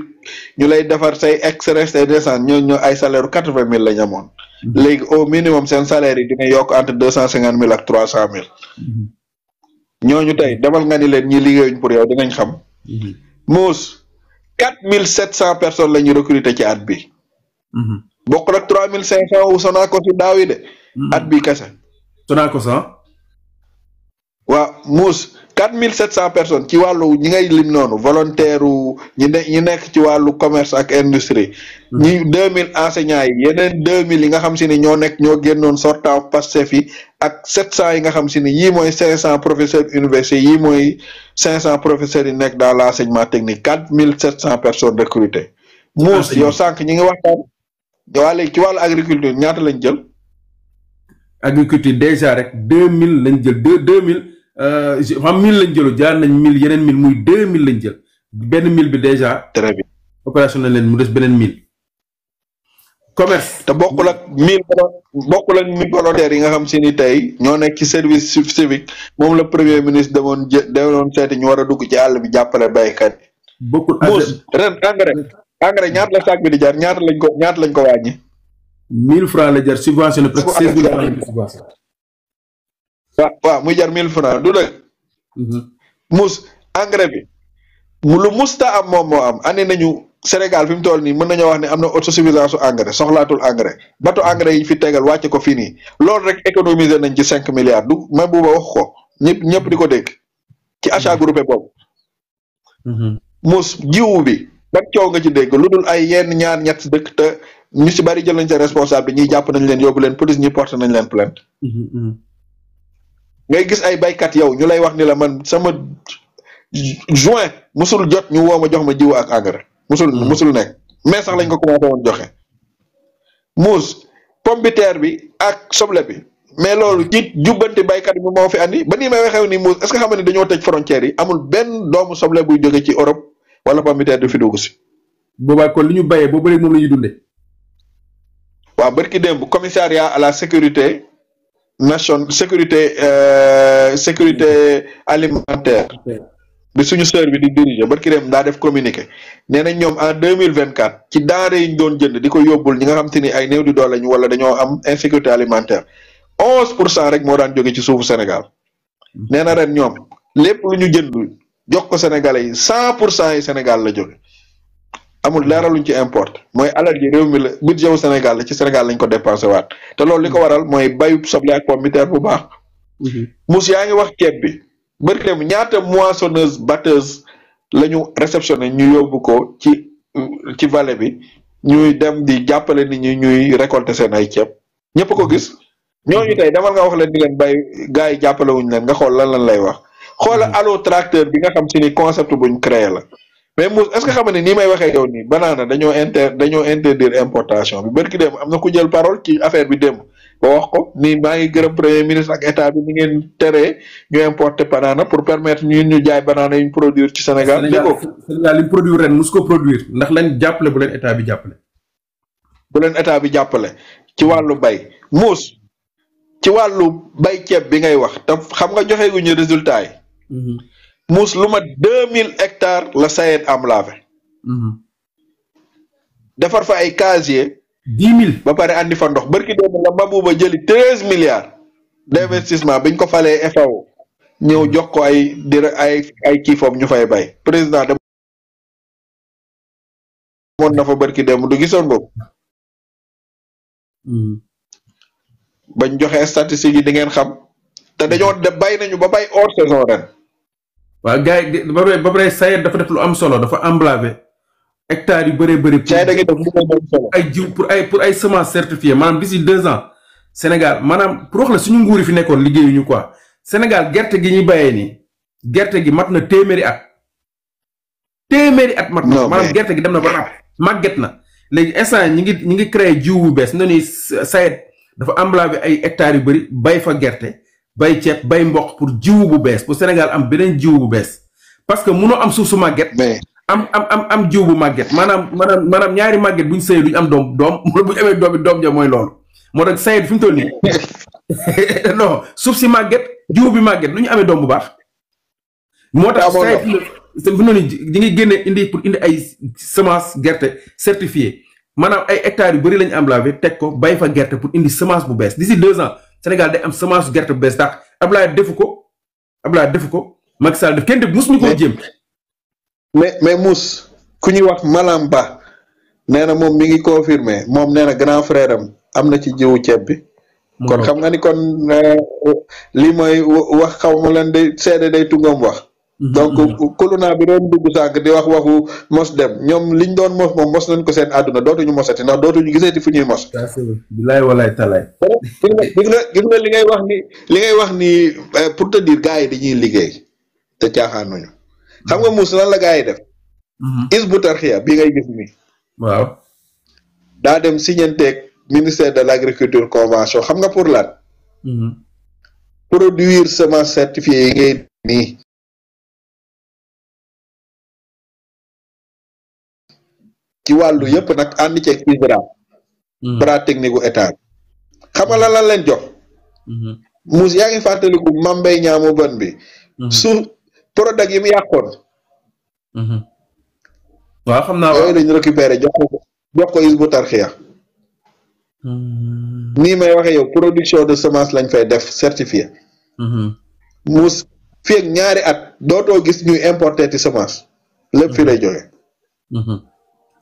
ñu lay defar say extrait say descente ñoo ay salaire u 80 000 lañ amoon léegi au minimum seen salaire yi dina yokk entre 250 000 ak 300 000 ñooñu tey demal nga ni leen ñi liggéeyuñ pour yow dinañ xam muus 4700 personnes la ñu recruter ci at bi bokk nag 3500 wu Sonacos yi daaw yi de at bi kese Sonacos waaw muus 4700 personnes ci wàllu ñi ngay lim noonu volontaire ñi nekk ci wàllu commerce ak industrie ñi 2000 enseignants yi yeneen 2000 yi nga xam si ne ñoo génnoon sortant Pastef yi ak 700 yi nga xam si ne yii mooy 500 professeurs université yii mooy 500 professeurs yi nekk dans l' enseignement technique 4700 personnes recrutées muus yow sànq ñi ngi waxtaan waa léegi ci wàllu agriculture ñaata lañ jël agriculture déjà rek 2000 lañ jël 2000 xam 1000 lañ jëlu jaar nañ 1000 yeneen 1000 muy 2000 lañ jël benn 1000 bi déjà très bien opérationnel leen mu des beneen 1000 commerce te bokkul ak 1000 volontaires yi nga xam si ni tey ñoo nekk ci service civique moom la premier ministre demoon seeti ñu war a dugg ci àll bi jàppale baykat bokkul ren engrais ñaata la sac bi di jar ñaata lañ ko wàññi 1000 francs la jar subventionné presque 16 000 francs subvention waaw muy jar 1000 francs du dëgg mus engrais bi lu musta am moom moo am andi nañu Sénégal fi mu toll nii mën nañoo wax ne am na autosuffisance su engrais soxlaatul engrais bateau engrais yi fi tegal wàcce ko fii nii loolu rek économiser nañ ci 5 milliards du ma buuba wax ko ñëpp di ko dégg ci achat groupé boobu mus jiwu bi ban coow nga ci dégg lu dul ay yenn ñaar ñett dëkk te ñu si bari jël nañ seen responsable bi ñuy jàpp nañ leen yóbbu leen police ñi porté nañ leen plainte ngay gis ay baykat yow ñu lay wax ni la man sama juin musul jot ñu woo ma jox ma jiwu ak engrais musul nekk mais sax lañ ko commencé woon joxe muus pomme de terre bi ak soble bi mais loolu ci jubbanti baykat bi moo fi andi ba nii may waxew ni muus est-ce que xam nga ni dañoo tëj frontières yi amul benn doomu soble buy jóge ci Europe wala pomme de terre du fi dugg si boobaa kon li ñu bayee boobu rek moom la ñuy dundee waaw barki démb commissariat à la sécurité sécurité alimentaire bi suñu sœur bi di diriger barki démb daa def communiqué nee nañ ñoom en 2024 ci denrées yi ñu doon jënd di ko yóbbul ñi nga xam te ni ay néew di doole lañu wala dañoo am insécurité alimentaire 11% rek moo daan jóge ci suufu Sénégal nee na ren ñoom lépp lu ñu jënd jox ko Sénégalais yi 100% yi Sénégal la jóge amul leeraluñ ci importe mooy alal ji réew mi la budget wu Sénégal la ci Sénégal lañ ko dépensé waat te loolu li ko waral mooy bayub soble ak pomme de terre bu baax. Mous yaa ngi wax ceeb bi barki dem ñaata moissonneuse batteuse la ñu réceptionné ñu yóbbu ko ci vallée bi ñuy dem di jàppale nit ñi ñuy récolter seen ay ceeb ñëpp ko gis ñooñu tey demal nga wax leen di leen bay gars yi jàppale wuñ leen nga xool lan lay wax xoola allo tracteur bi nga xam si ni concept buñ créé la mais Mous est-ce que xam ne nii may waxee yow nii banaana dañoo interdire importation bi barki dem am na ku jël parole ci affaire bi dem ba wax ko nii maa ngi gërëm premier ministre ak état bi ni ngeen teree ñu importer banaana pour permettre ñu jaay banaana yuñ produire ci Sénégal. Sénégal li mu produire ren mus ko produire ndax lañ jàppale bu leen état bi jàppale. bu leen état bi jàppale ci wàllu bay Mous ci wàllu bay ceeb bi ngay wax te xam nga joxe guñu résultat yi. Mous lu mat 2000 hectares la SAED am lavé. defar fa ay casier 10 000 ba pare andi fa ndox barki doom la Mabouba jëli 13 milliards d'investissement biñ ko falee FAO ñëw jox ko ay kii foofu ñu fay bay président de moon na fa barki dem du gisoon boobu bañ joxe statistiques yi di ngeen xam te dañoo bay nañu ba bay hors saison ren. waaw gars yi ba pare SAED dafa def lu am solo dafa emblavé hectares yu bëree bëri. ay jiw pour ay semences certifiées maanaam d'ici 2 ans Sénégal maanaam pour wax la suñu nguur yi fi nekkoon liggéeyuñu quoi Sénégal gerte gi ñuy bayee nii gerte gi mat na téeméeri at mat na. maanaam gerte gi dem na ba ràpp màgget na léegi instant ñi ngi créé jiw bu bees noonu SAED dafa emblavé ay hectares yu bëri bay fa gerte. bay ceeb bay mboq pour jiwu bu bees pour Sénégal am beneen jiwu bu bees parce que munoo am suuf su màgget. am jiw bu màgget maanaam ñaari màgget buñ sëyee duñ am doom buñ amee doom ja mooy loolu moo tax SAED fi mu toll nii non suuf si màgget jiw bi màgget lu ñu amee doom bu baax. moo tax SAED fi mu toll nii ñi ngi génne indi ay semence gerte certifiée maanaam ay hectares yu bëri lañu emblavé teg ko bay fa gerte pour indi semence bu bees d'ici 2 ans. Sénégal day am semence gerte bu bees tax Abdoulaye defu ko Macky Sall def kenn def mus ñu ko jéem. mais Mous ku ñuy wax Malam Ba nee na moom mi ngi confirmé moom nee na grand frère am na ci jiwu ceeb bi. kon xam nga ni kon lii mooy wax xaw ma leen di seede day tungam wax. donc kuluna bi doon dugg sànq di wax waxu mos dem ñoom liñ doon mos moom mos nañ ko seen àdduna dootuñu mosati ndax dootuñu gisati fu ñuy mos. bilaay walaay talaay. gis nga li ngay wax ni pour te dire gars yi dañuy liggéey te caaxaanuñu xam nga Mous lan la gars yi def. Hizbut Tarqiyyah bi ngay gis nii. waaw. daa dem signanteeg ministère de l' agriculture convention xam nga pour lan. produire semence certifiée yi ngay nii. ci wàllu yëpp nag ànd ceeg ISRA. bras technique gu état xam nga lan leen jox. Mous yaa ngi fàttaliku Mambay ñaamu ban bi. su produit yi mu yàqoon. waaw xam naa yooyu lañu récupéré jox ko Hizbut Tarqiyyah. nii may waxee yow production de semence lañ fay def certifié. Mous fii ak ñaari at dootoo gis ñuy importer ci semence lépp fi lay jógee.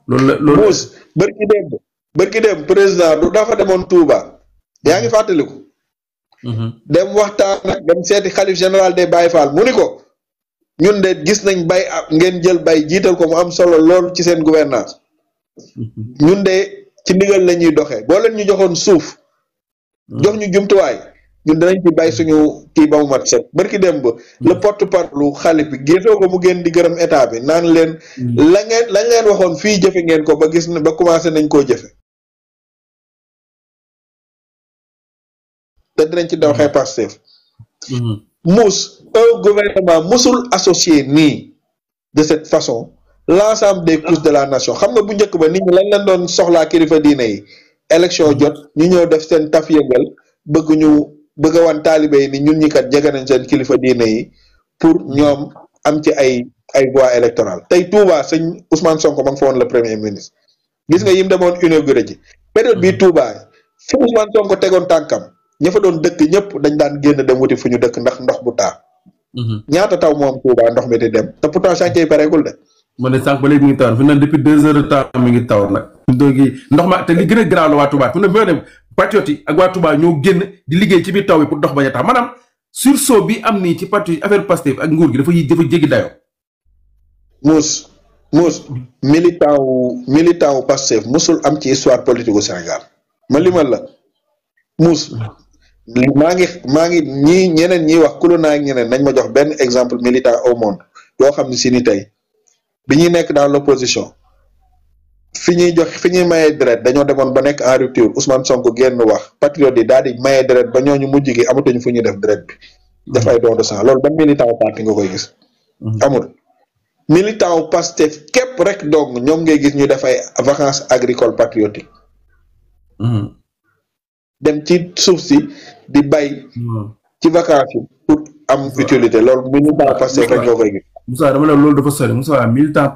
loolu Mous bërki démb président du dafa demoon Touba yaa ngi fàttaliku. dem waxtaan nag dem seeti xalif général des Baye Fall mu ni ko ñun de gis nañ bay ngeen jël bay jiital ko mu am solo lool ci seen gouvernance ñun de ci ndigal la ñuy doxee boo leen ñu joxoon suuf jox ñu jumtuwaay ñun danañ ci bay suñu kii ba mu mat set barki dem ba le porte-parole xalif bi gisoo ko mu génn di gërëm état bi naan leen lañ leen waxoon fii jëfe ngeen ko ba gis ba commencé nañ koo jëfe te dinañ ci daw xee Pastef Mous un gouvernement musul associé nii de cette façon l'ensemble des couches de la nation xam nga bu njëkk ba nit ñi lañ leen doon soxlaa kilifa diine yi élection jot ñu ñëw def seen taf yëngal bëgg a wan taalibe yi ni ñun ñi kat jege nañ seen kilifa diine yi pour ñoom am ci ay voix électorale tey Touba sëñ Ousmane Sonko ma nga fa woon le premier ministre gis nga yim demoon inauguré ji période bii Touba fu Ousmane Sonko tegoon tànkam ña fa doon dëkk ñëpp dañ daan génn dem wuti fu ñu dëkk ndax ndox bu taa ñaata taw moom Touba ndox mi di dem te pourtant chantier yi pareegul de ma ne sànq ba léegi mi ngi taw fi naan depuis 2 heures de temps mi ngi taw nag. ndox ma te li gën a garaaw la waa Touba fi mu ne boo dem patriote yi ak waa Touba ñoo génn di liggéey ci biir taw bi pour ndox bañ a tax maanaam sursaut bi am nii ci patriote affaire Pastef ak nguur gi dafa jéggi dayoo. Mouss militant wu Pastef musul am ci histoire politique au Sénégal ma limal la Mouss maa ngi ñeneen ñiy wax kulo naa ak ñeneen nañ ma jox benn exemple militant au monde yoo xam ne si ni tey bi ñuy nekk dans l'opposition fi ñuy mayee deret dañoo demoon ba nekk en rupture Ousmane Sonko génn wax patriote yi daal di mayee deret ba ñooñu mujj gi amatuñu fu ñuy def deret bi def ay don de sang loolu ban militant wu parti nga koy gis amul militant wu Pastef képp rek dong ñoom ngay gis ñu def ay vacances agricoles patriotiques dem ci suuf si di bay ci vacances yi pour am utilité loolu militant Pastef rek nga koy gis. Moussa dama la loolu dafa sori Moussa militant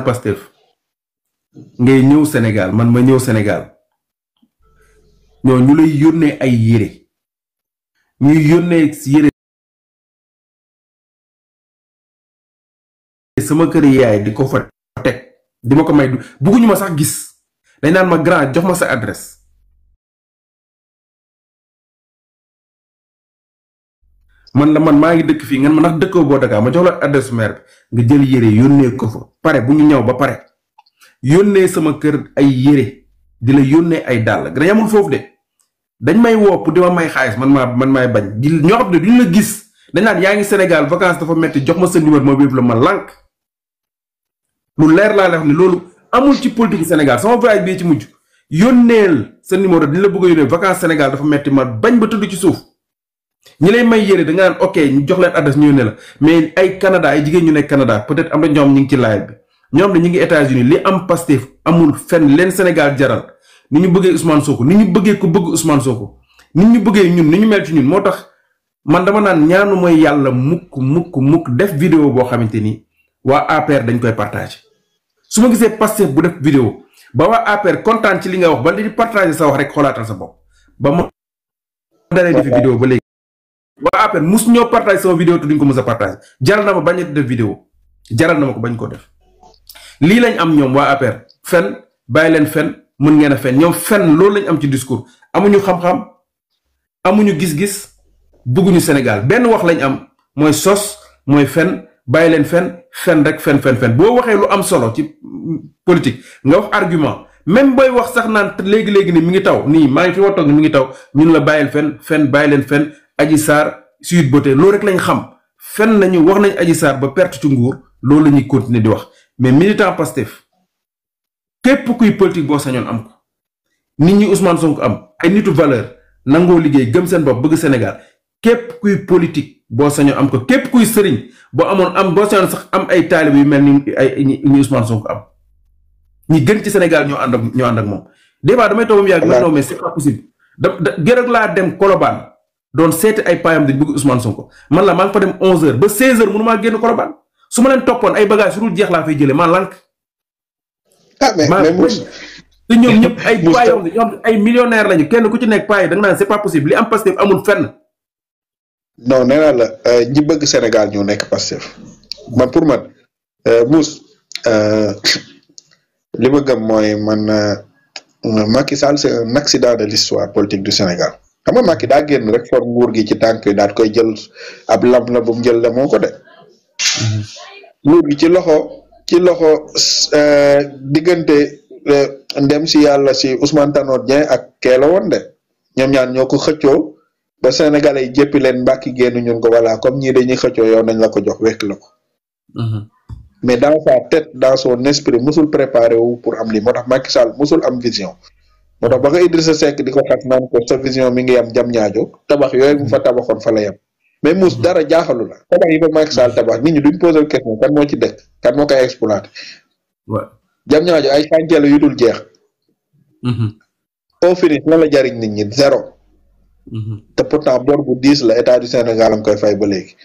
Pastef ngay ñëw Sénégal man ma ñëw Sénégal ñoo ñu lay yónnee ay yére ñuy yónnee yére sama kër yaay di ko fa teg di ma ko may bugguñu ma sax gis dañ naan ma grand jox ma sa adresse man maa ngi dëkk fii ngeen ma ndax dëkkoo boo Dakar ma jox la adresse maire bi nga jël yére yónnee ko fa pare bu ñu ñëw ba pare yónnee sama kër ay yére di la yónnee ay dàll gën a yamul foofu de dañ may woo pour di ma may xaalis man maay bañ di ñoo xam ne duñ la gis dañ naan yaa ngi Sénégal vacances dafa metti jox ma sa numéro ma wéef la ma lànk lu leer laa lay wax ne loolu amul ci politique Sénégal sama voyage bii ci mujj yónneel sa numéro di la bëgg a yónnee vacances Sénégal dafa metti ma bañ ba tudd ci suuf ñi lay may yére da nga naan ok ñu jox leen adresse ñu yónnee la mais ay Canada ay jigéen ñu nekk Canada peut-être am na ñoom ñu ngi ci live bi ñoom ne ñu ngi États-Unis li am Pastef amul fenn leen Sénégal jaral ni ñu bëggee Ousmane Sonko ni ñu bëggee ko bëgg Ousmane Sonko ni ñu bëggee ñun ni ñu mel ci ñun moo tax man dama naan ñaanu mooy yàlla mukk def vidéo boo xamante ni waa APR dañ koy partager su ma gisee Pastef bu def vidéo ba waa APR kontaan ci li nga wax ba di partager sa wax rek xoolaatal sa bopp ba ma dalee defi vidéo ba léegi waa APR mus ñoo partager sama vidéo te duñ ko mës a partager jaral na ma bañ a def vidéo jaral na ma ko bañ ko def lii lañ am ñoom waa APR fen bàyyi leen fen mën ngeen a fen ñoom fen loolu lañ am ci discours amuñu xam-xam amuñu gis-gis bëgguñu Sénégal benn wax lañ am mooy sos mooy fen bàyyi leen fen rek fen boo waxee lu am solo ci politique nga wax argument même booy wax sax naan léegi-léegi ni mi ngi taw nii maa ngi fi wa toog ni mi ngi taw ñun la bàyyil fen bàyyi leen fen Adji Sarr Sweet Beauté loolu rek lañ xam fen nañu wax nañ Adji Sarr ba perte ci nguur loolu la ñuy continuer di wax mais militant Pastef képp kuy politique boo sañoon am ko nit ñi Ousmane Sonko am ay nitu valeur nangoo liggéey gëm seen bopp bëgg Sénégal képp kuy politique boo sañoon am ko képp kuy sëriñ boo amoon am boo sañoon sax am ay taalib yu mel ni ay ñi Ousmane Sonko am ñi gën ci Sénégal ñoo ànd ak moom des fois damay toog ba mu yàgg non mais c'est pas possible gërëg laa dem Colobane doon seeti ay paayam dañ bëgg Ousmane Sonko man la maa ngi fa dem 11h ba 16h mënu maa génn Colobane su ma leen toppoon ay bagages su dul jeex laa fay jëlee maa lànk. mais te ñoom ñëpp ay paayam ñoom ay millionnaire lañu kenn ku ci nekk paay da nga naan c'est pas possible li am Pastef amul fenn. non nee naa la ñi bëgg Sénégal ñoo nekk Pastef man pour man Mouss li ma gëm mooy man Macky Sall c'est un accident de l'histoire politique du Sénégal xam nga Macky daa génn rek for nguur gi ci tànk yi daal koy jël ab lamp la bu mu jël la moo ko de nguur gi ci loxo diggante ndem si yàlla si Ousmane Tanor Dieng ak Keela woon de ñoom ñaan ñoo ko xëccoo ba Sénégalais yi jéppi leen mbàkki génn ñun ko voilà comme ñii dañuy xëccoo yow nañ la ko jox wekk la ko mais dans sa tête dans son esprit musul préparé wu pour am lii moo tax Macky Sall musul am vision moo tax ba nga Idrissa Seck di ko xat naan ko sa vision mi ngi yam jam ñaajo tabax yooyu mu fa tabaxoon fa la yam mais Mouss dara jaaxalu la tabax yi fa Macky Sall tabax nit ñi duñ poser question kan moo ci dëkk kan moo koy exploité jam ñaajo ay chantier yu dul jeex au finish lan la jariñ nit ñi zéro te pourtant bor bu 10 la état du Sénégal am koy fay ba léegi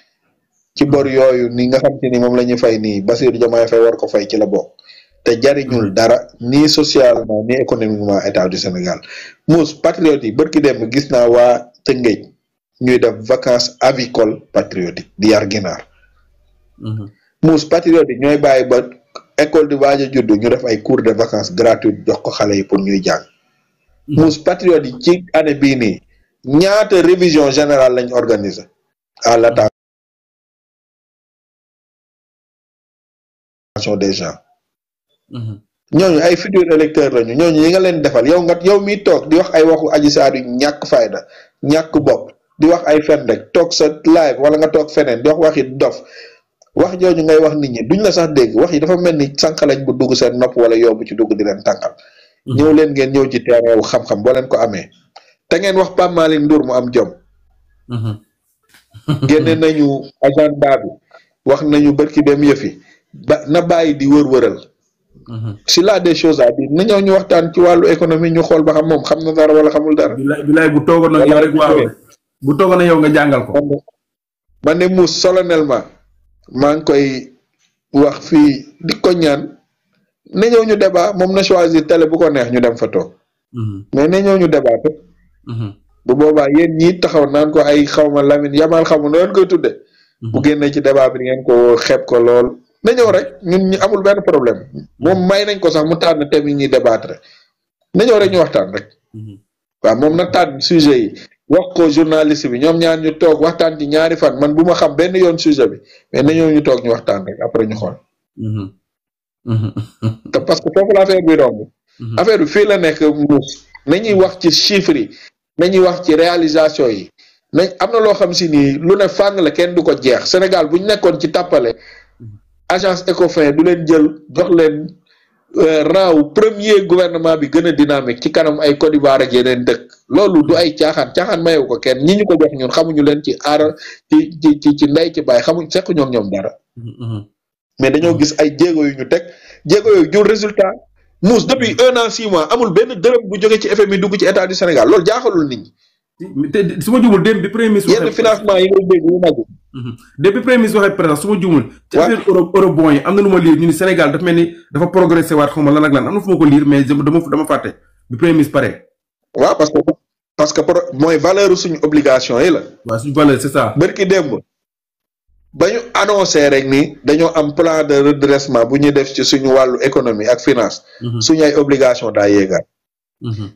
ci bor yooyu ni nga xam te ni moom la ñuy fay nii Bassirou Diomaye Faye war ko fay ci la bokk te jariñul dara ni socialement ni économiquement état du Sénégal Mouss patriote yi bërki dem gis naa waa Tëngéej ñuy def vacances avicoles patriotiques di yar ginaar muus patriote yi ñooy bàyyi ba école di waaj a judd ñu def ay cours de vacances gratuits jox ko xale yi pour ñuy jàng. muus patriote yi ci année bii nii ñaata révision générale lañ organiser à l'attention des gens. ñooñu ay futurs électeurs lañu ñooñu yi nga leen defal yow miy toog di wax ay waxu Adji Sarr yu ñàkk fayda ñàkk bopp di wax ay fen rek toog sa live wala nga toog feneen di wax waxi dof wax jooju ngay wax nit ñi duñ la sax dégg wax yi dafa mel ni sànqalañ bu dugg seen nopp wala yóbbu ci dugg di leen tànkal. ñëw leen ngeen ñëw ci terrain wu xam-xam boo leen ko amee te ngeen wax Pape Malick Ndour mu am jom. génne nañu agenda bi wax nañu barki dem yëfi na bàyyi di wër-wëral. si la des choses à dire na ñëw ñu waxtaan ci wàllu économie ñu xool ba xam moom xam na dara wala xamul dara. bilaay bu toogoon na yow rek waaw bu toogoon na yow nga jàngal ko. man ne muus solennellement maa ngi koy wax fii di ko ñaan na ñëw ñu débat moom na choisir télé bu ko neex ñu dem fa toog. mais na ñëw ñu débat te. bu boobaa yéen ñii taxaw naan ko ay xawma Lamine Yamal xamu noonu koy tudde bu génnee ci débat bi ngeen ko xeeb ko lool. na ñëw rek ñun ñu amul benn problème moom may nañ ko sax mu tànn thème yi ñuy débattre na ñëw rek ñu waxtaan rek waaw moom na tànn sujet yi wax ko journaliste bi ñoom ñaar ñu toog waxtaan ci ñaari fan man bu ma xam benn yoon sujet bi mais na ñëw ñu toog ñu waxtaan rek après ñu xool te parce que foofu la affaire bi romb affaire bi fii la nekk muus nañuy wax ci chiffres yi nañuy wax ci réalisation yi nañ am na loo xam si nii lu ne fàng la kenn du ko jeex Sénégal bu ñu nekkoon ci tàppale agence Ecofin du leen jël jox leen rang premier gouvernement bi gën a dynamique ci kanam ay Côte d'Ivoire ak yeneen dëkk loolu du ay caaxaan mayewu ko kenn ñi ñu ko jox ñun xamuñu leen ci aara ci ndey ci baay xamuñ seq ñoom dara mais dañoo gis ay jéego yu ñu teg jéego yooyu jur résultat muus depuis 1 an 6 mois amul benn dërëm bu jóge ci FMI dugg ci état du Sénégal loolu jaaxalul nit ñi. te su ma jumul démb bi premier ministre yenn financement yi ngay dégg yu mag depuis premier ministre waxee président su ma jumul ci affaire eurobond yi am na lu ma liir ñu ni Sénégal dafa mel ni dafa progressé waat xaw ma lan ak lan am na fu ma ko liir mais dama fàtte bi premier ministre pare. waaw parce que mooy valeur suñu obligation yi la. waaw suñu valeur c'est ça. bërki démb ba ñu annoncé rek ni dañoo am plan de redressement bu ñuy def ci suñu wàllu économie ak finance. suñu ay obligation daa yéegaat.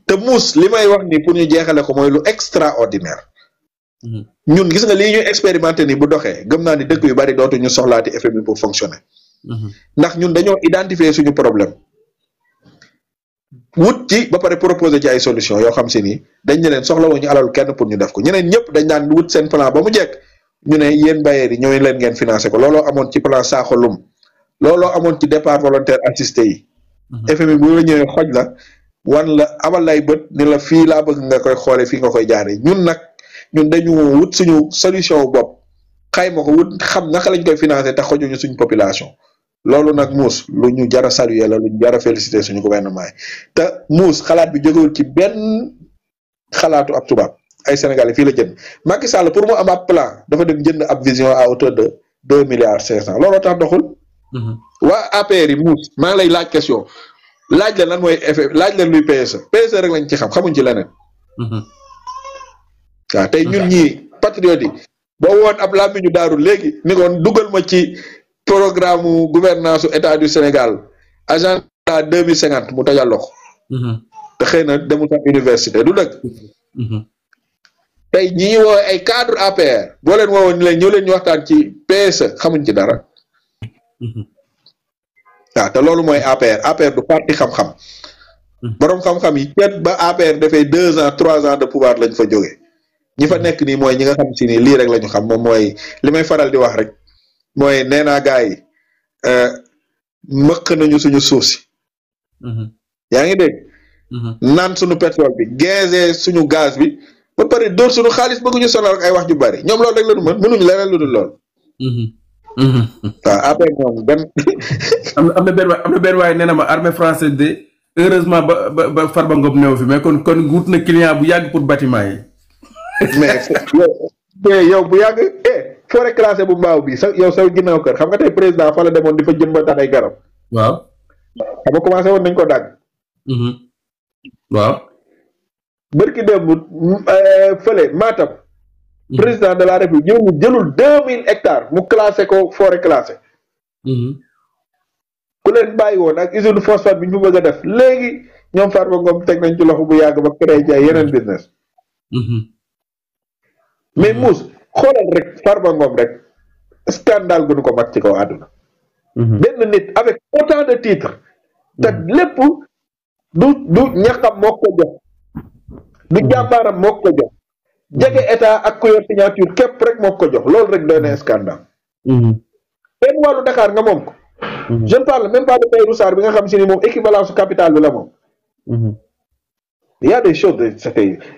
te muus li may wax ni pour ñu jeexale ko mooy lu extraordinaire. ñun gis nga lii ñuy expérimenté ni bu doxee gëm naa ni dëkk yu bari dootu ñu soxlaati FMI pour fonctionner. ndax ñun dañoo identifier suñu problème. wut ci ba pare proposer ci ay solution yoo xam si ni dañ ne leen soxla wuñu alal kenn pour ñu def ko ñeneen ñëpp dañ daan wut seen plan ba mu jekk ñu ne yéen bailleurs yi ñëw leen ngeen financé ko looloo amoon ci plan Sakho-Loum looloo amoon ci départ volontaire assisté yi. FMI bu la ñëwee xoj la wan la abal lay bët ni la fii laa bëgg nga koy xoole fii nga koy jaaree ñun dañu wut suñu solution bopp xayma ko wut xam naka lañ koy financé te xojuñu suñu population loolu nag muus lu ñu jar a saluer la lu ñu jar a féliciter suñu gouvernement yi te muus xalaat bi jógewul ci benn xalaatu ab tubaab ay Sénégalais fii la jënd Macky Sall pour mu am ab plan dafa dem jënd ab vision à hauteur de 2 milliards 500 looloo tax doxul. waa APR yi muus maa ngi lay laaj question laaj la lan mooy effet laaj leen luy PSE rek lañ ci xamuñ ci leneen. waaw tey ñun ñii patriote yi boo woon ab làmmiñu daaru léegi ni ko dugal ma ci programme gouvernance état du Sénégal agenda 2050 mu tajal loxo te xëy na demul sax université du dëgg tey ñi ñu woowee ay cadre APR boo leen woowoon ni leen ñëw leen ñu waxtaan ci PSE xamuñ ci dara waaw te loolu mooy APR du parti xam-xam boroom xam-xam yi peut ba APR dafay 2 ans 3 ans de pouvoir lañ fa jógee ñi fa nekk nii mooy ñi nga xam si ni lii rek la ñu xam moom mooy li may faral di wax rek mooy nee naa gars yi mëq nañu suñu suuf si. yaa ngi dégg. naan suñu pétrole bi gazé suñu gaz bi ba pare dóor suñu xaalis bëgguñu sonal ak ay wax ju bari ñoom loolu rek la ñu mën mënuñu leneen lu dul lool. waaw après moom benn. am na benn waaye nee na ma armée française de heureusement ba Farba Ngom néew fi mais kon wut na client bu yàgg pour bâtiment yi. mais yow bu yàgg forêt classée bu mbaaw bi sax yow sa ginnaaw kër xam nga tey président fa la demoon di fa jëmbataan ay garab. waaw. xam nga commencé woon nañ ko dagg. waaw. bërki démb fële Matam. président de la république ñëw mu jëlul 2000 hectares mu classé ko forêt classée. ku leen bàyyi woon ak usine phosphate bi ñu bëgg a def léegi ñoom Farba Ngom teg nañ ci loxo bu yàgg ba créé ci ay yeneen business. mais Mouss xoolal rek Farba Ngom rek scandale gu ñu ko mag ci kaw àdduna. benn nit avec autant de titres. te lépp du ñaxam moo ko jox. du jàmbaaram moo ko jox. jege état ak ku yor signature képp rek moo ko jox loolu rek doy na scandale. benn wàllu Dakar nga moom ko. je ne parle même pas de Tahirou Sarr bi nga xam si ni moom équivalence capital bi la moom. il y a des choses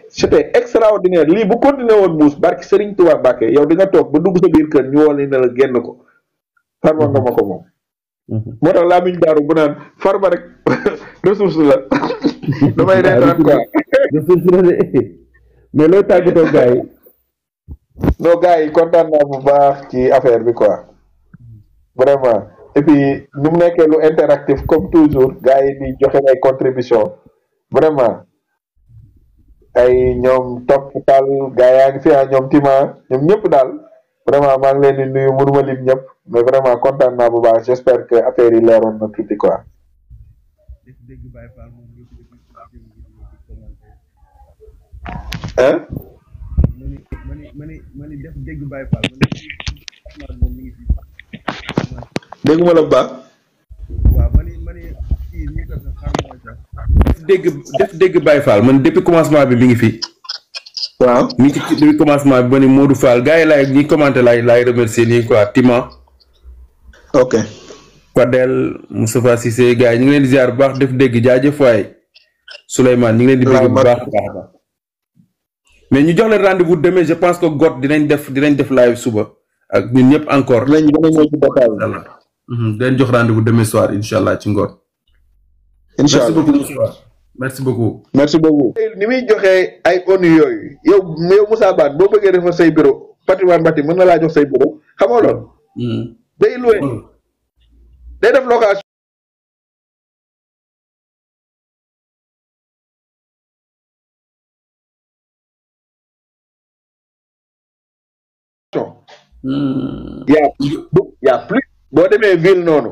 c'était extraordinaire lii bu continué woon Mouss barki Serigne Touba Mbacké yow di nga toog ba dugg sa biir kër ñu woon ne la génn ko Farba Ngom ko moom. moo tax Lamine Daaru bu naan Farba rek ressource la damay reetaan quoi. ressource la de mais loo tàggatoo gars yi. non gars yi kontaan naa bu baax ci affaire bi quoi vraiment et puis ni mu nekkee lu interactif comme toujours gars yi di joxe ay contribution vraiment ay ñoom topp tal gars yaa ngi fi ñoom Tima ñoom ñëpp daal vraiment maa ngi leen di nuyu mënuma lim ñëpp mais vraiment kontaan naa bu baax j'espère que affaire yi leeroon na tuuti quoi. hein. dégguma la bu baax. def dégg Baye Fall man depuis commencement bi mi ngi fi. waaw mi ngi ci depuis commencement bi ba ni Modou Fall gars yi laay ñi commenté laay remercier nii quoi Tima. ok. Fadel Moustapha Cissé gars yi ñu ngi leen di ziar bu baax def dégg jaajëf waay Souleymane ñu ngi leen di dégg bu baax a baax. mais ñu jox leen rendez-vous demain je pense que got dinañ def live suba ak ñun ñëpp encore. dinañ ñëw ci Dakar. dinañ jox rendez-vous demain soir incha allah ci ngoon. incha allah merci beaucoup. merci beaucoup. ni muy joxe ay ONU yooyu yow Moussa Bane boo bëggee defar say bureau patrimoine bâti mën na laa jox say bureau xamoo loolu. day loué day def location. y a plus boo demee ville noonu.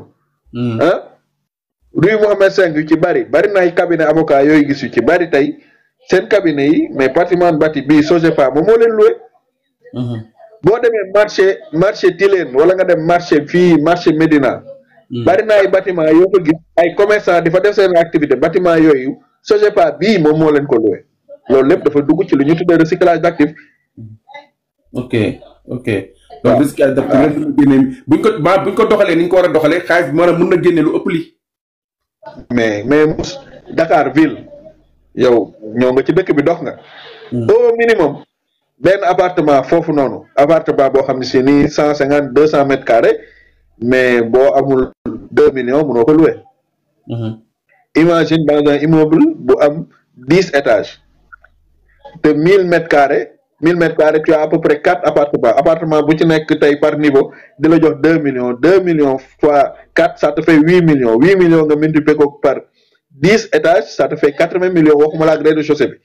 rue Mohamed V yu ci bari na ay cabinet avocat yooyu gis yu ci bari tey seen cabinet yi mais patrimoine bâti bii Sogepa moom moo leen loué. boo demee marché Tilène wala nga dem marché Médina. bari na ay bâtiment yoo ko gis ay commerçant di fa def seen activité bâtiment yooyu Sogepa bii moom moo leen ko loué loolu lépp dafa dugg ci lu ñu tuddee recyclage d'actifs. ok. donc recyclage d'actifs buñ ko doxalee ni ñu ko war a doxalee xaalis bi maanaam mun na génne lu ëpp li mais Mouss Dakar ville yow ñoo nga ci dëkk bi dox nga. au minimum benn appartement foofu noonu appartement boo xam ne si nii 150 200 mètres carrés mais boo amul 2 millions mënoo ko loué. imagine dans un immeuble bu am 10 étages te 1000 mètres carrés tu as à peu près 4 appartement bu ci nekk tey par niveau di la jox 2 millions fois 4 ça te fait 8 millions nga multiplier ko par 10 étages ça te fait 80 millions waxuma la ak rez-de-chaussée bi.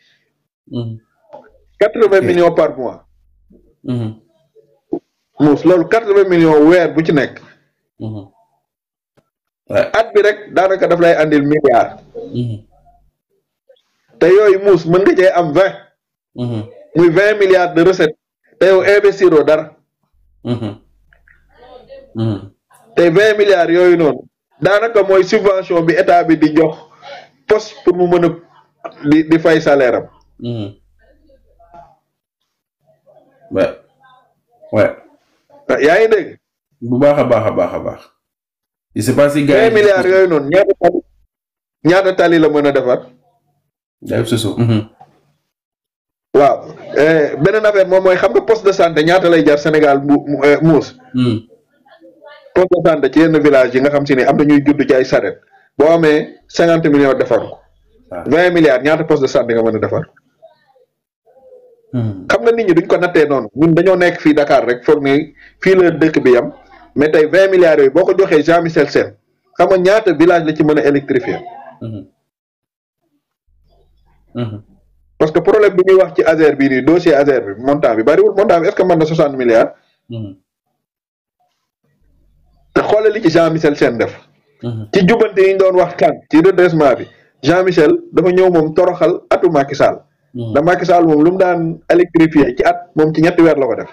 80 millions par mois. Mouss loolu 80 millions weer bu ci nekk. at bi rek daanaka daf lay andil milliard. te yooyu Mouss mën nga cee am 20. muy 20 milliards de recettes te yow investiroo dara. te 20 milliards yooyu noonu daanaka mooy subvention bi état bi di jox poste pour mu mën a di fay salaire am. yaa ngi dégg. bu baax a baax. je sais pas si gars yi 20 milliards yooyu noonu ñaata tali la mën a defar. waaw beneen affaire moom mooy xam nga poste de santé ñaata lay jar Sénégal Mouss. poste de santé ci yenn village yi nga xam si ne am na ñuy judd ci ay saret boo amee 50 millions defar ko. 20 milliards ñaata poste de santé nga mën a defar. xam nga nit ñi duñ ko nattee noonu ñun dañoo nekk fii Dakar rek foog ni fii la dëkk bi yam mais tey 20 milliards yooyu boo ko joxee Jean Michel Sène xam nga ñaata village la ci mën a électrifier. parce que problème bi ñuy wax ci Azer bii nii dossier Azer bi montant bi bariwul montant bi est-ce que mën na 60 milliards. te xoolal li ci Jean-Michel Sène def. ci jubbante yi ñu doon wax kan ci redressement bi Jean-Michel dafa ñëw moom toroxal atu Macky Sall. da Macky Sall moom lu mu daan électrifié ci at moom ci ñetti weer la ko def.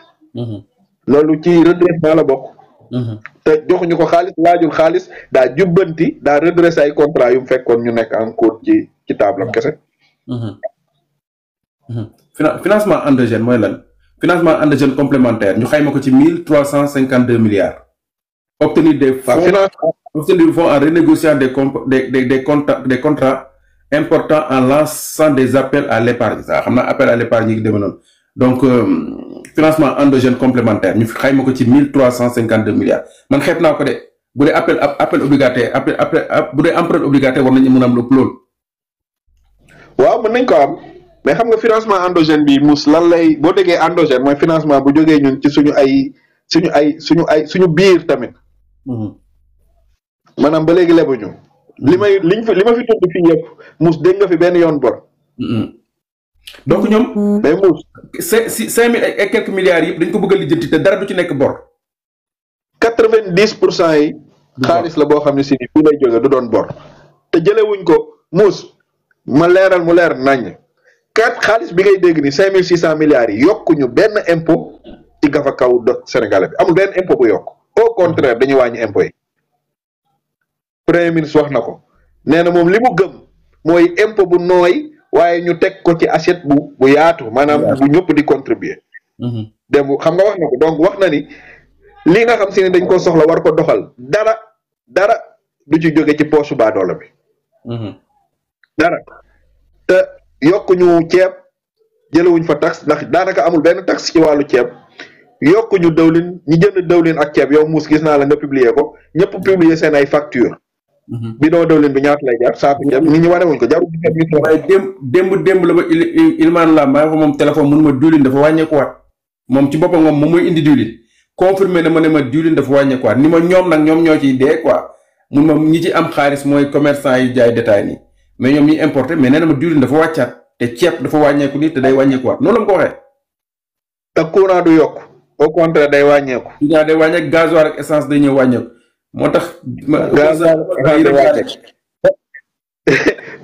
loolu ci redressement la bokk. te joxuñu ko xaalis laajul xaalis daa jubbanti daa redressé ay contrat yu mu fekkoon ñu nekk en cours ci table am kese. financement endogène mooy lan financement endogène complémentaire ñu xayma ko ci 1352 milliards. obtenir des fonds en renégociant des contrats importants en lançant des appels à l'épargne ça xam naa appel à l'épargne yi demee noonu donc financement endogène complémentaire ñu xayma ko ci 1352 milliards man xeeb naa ko de bu dee appel obligataire bu dee emprunt obligataire war nañu mën a am lépp loolu. waaw mën nañ ko am mais xam nga financement endogène bi mus lan lay boo déggee endogène mooy financement bu jógee ñun ci suñu biir tamit. maanaam ba léegi lebuñu. li ma fi tudd fii yëpp mus dégg nga fi benn yoon bor. donc ñoom. mais mus. 5 000 et quelques milliards yëpp dañ ko bëgg a lijjanti te dara du ci nekk bor. 90% yi. xaalis la boo xam ne si fii lay jóge du doon bor. te jëlewuñ ko mus ma leeral mu leer naññ. xaalis bi ngay dégg ni 5600 milliards yi yokkuñu benn impôt ci gafa kaw Sénégalais bi amul benn impôt bu yokk. au contraire dañuy wàññi impôt yi. premier ministre wax na ko nee na moom li mu gëm mooy impôt bu nooy waaye ñu teg ko ci assiette bu yaatu maanaam bu ñëpp di contribuer. dem xam nga wax na ko donc wax na ni li nga xam si ne dañ ko soxla war ko doxal dara du ci jóge ci poche baadoola bi. dara te yokkuñu ceeb jëlewuñ fa taxe ndax daanaka amul benn taxe ci wàllu ceeb. yokkuñu dawlin ñi jënd dawlin ak ceeb yow muus gis naa la nga publier ko ñëpp publier seen ay facture bidon dawlin bi ñaata lay jar saako ceeb nit ñi wane wuñ ko jarul waaye démb la ba ilmaan la maa ko moom téléphone mun ma diwlin dafa wàññeekuwaat moom ci boppam moom mooy indi diwlin confirmé na ma ne ma diwlin dafa wàññeekuwaat ni ma ñoom nag ñoom ñoo ciy dee quoi mun ma ñi ci am xaalis mooy commerçant yi jaay détail nii mais ñoom ñi importé mais nee na ma diwlin dafa wàccaat te ceeb dafa wàññeeku nii te day wàññeekuwaat noonu la ma ko waxee te courant du yokk au contraire day wàññeeku. courant day wàññeeku gasoil ak essence day ñëw wàññeeku moo tax.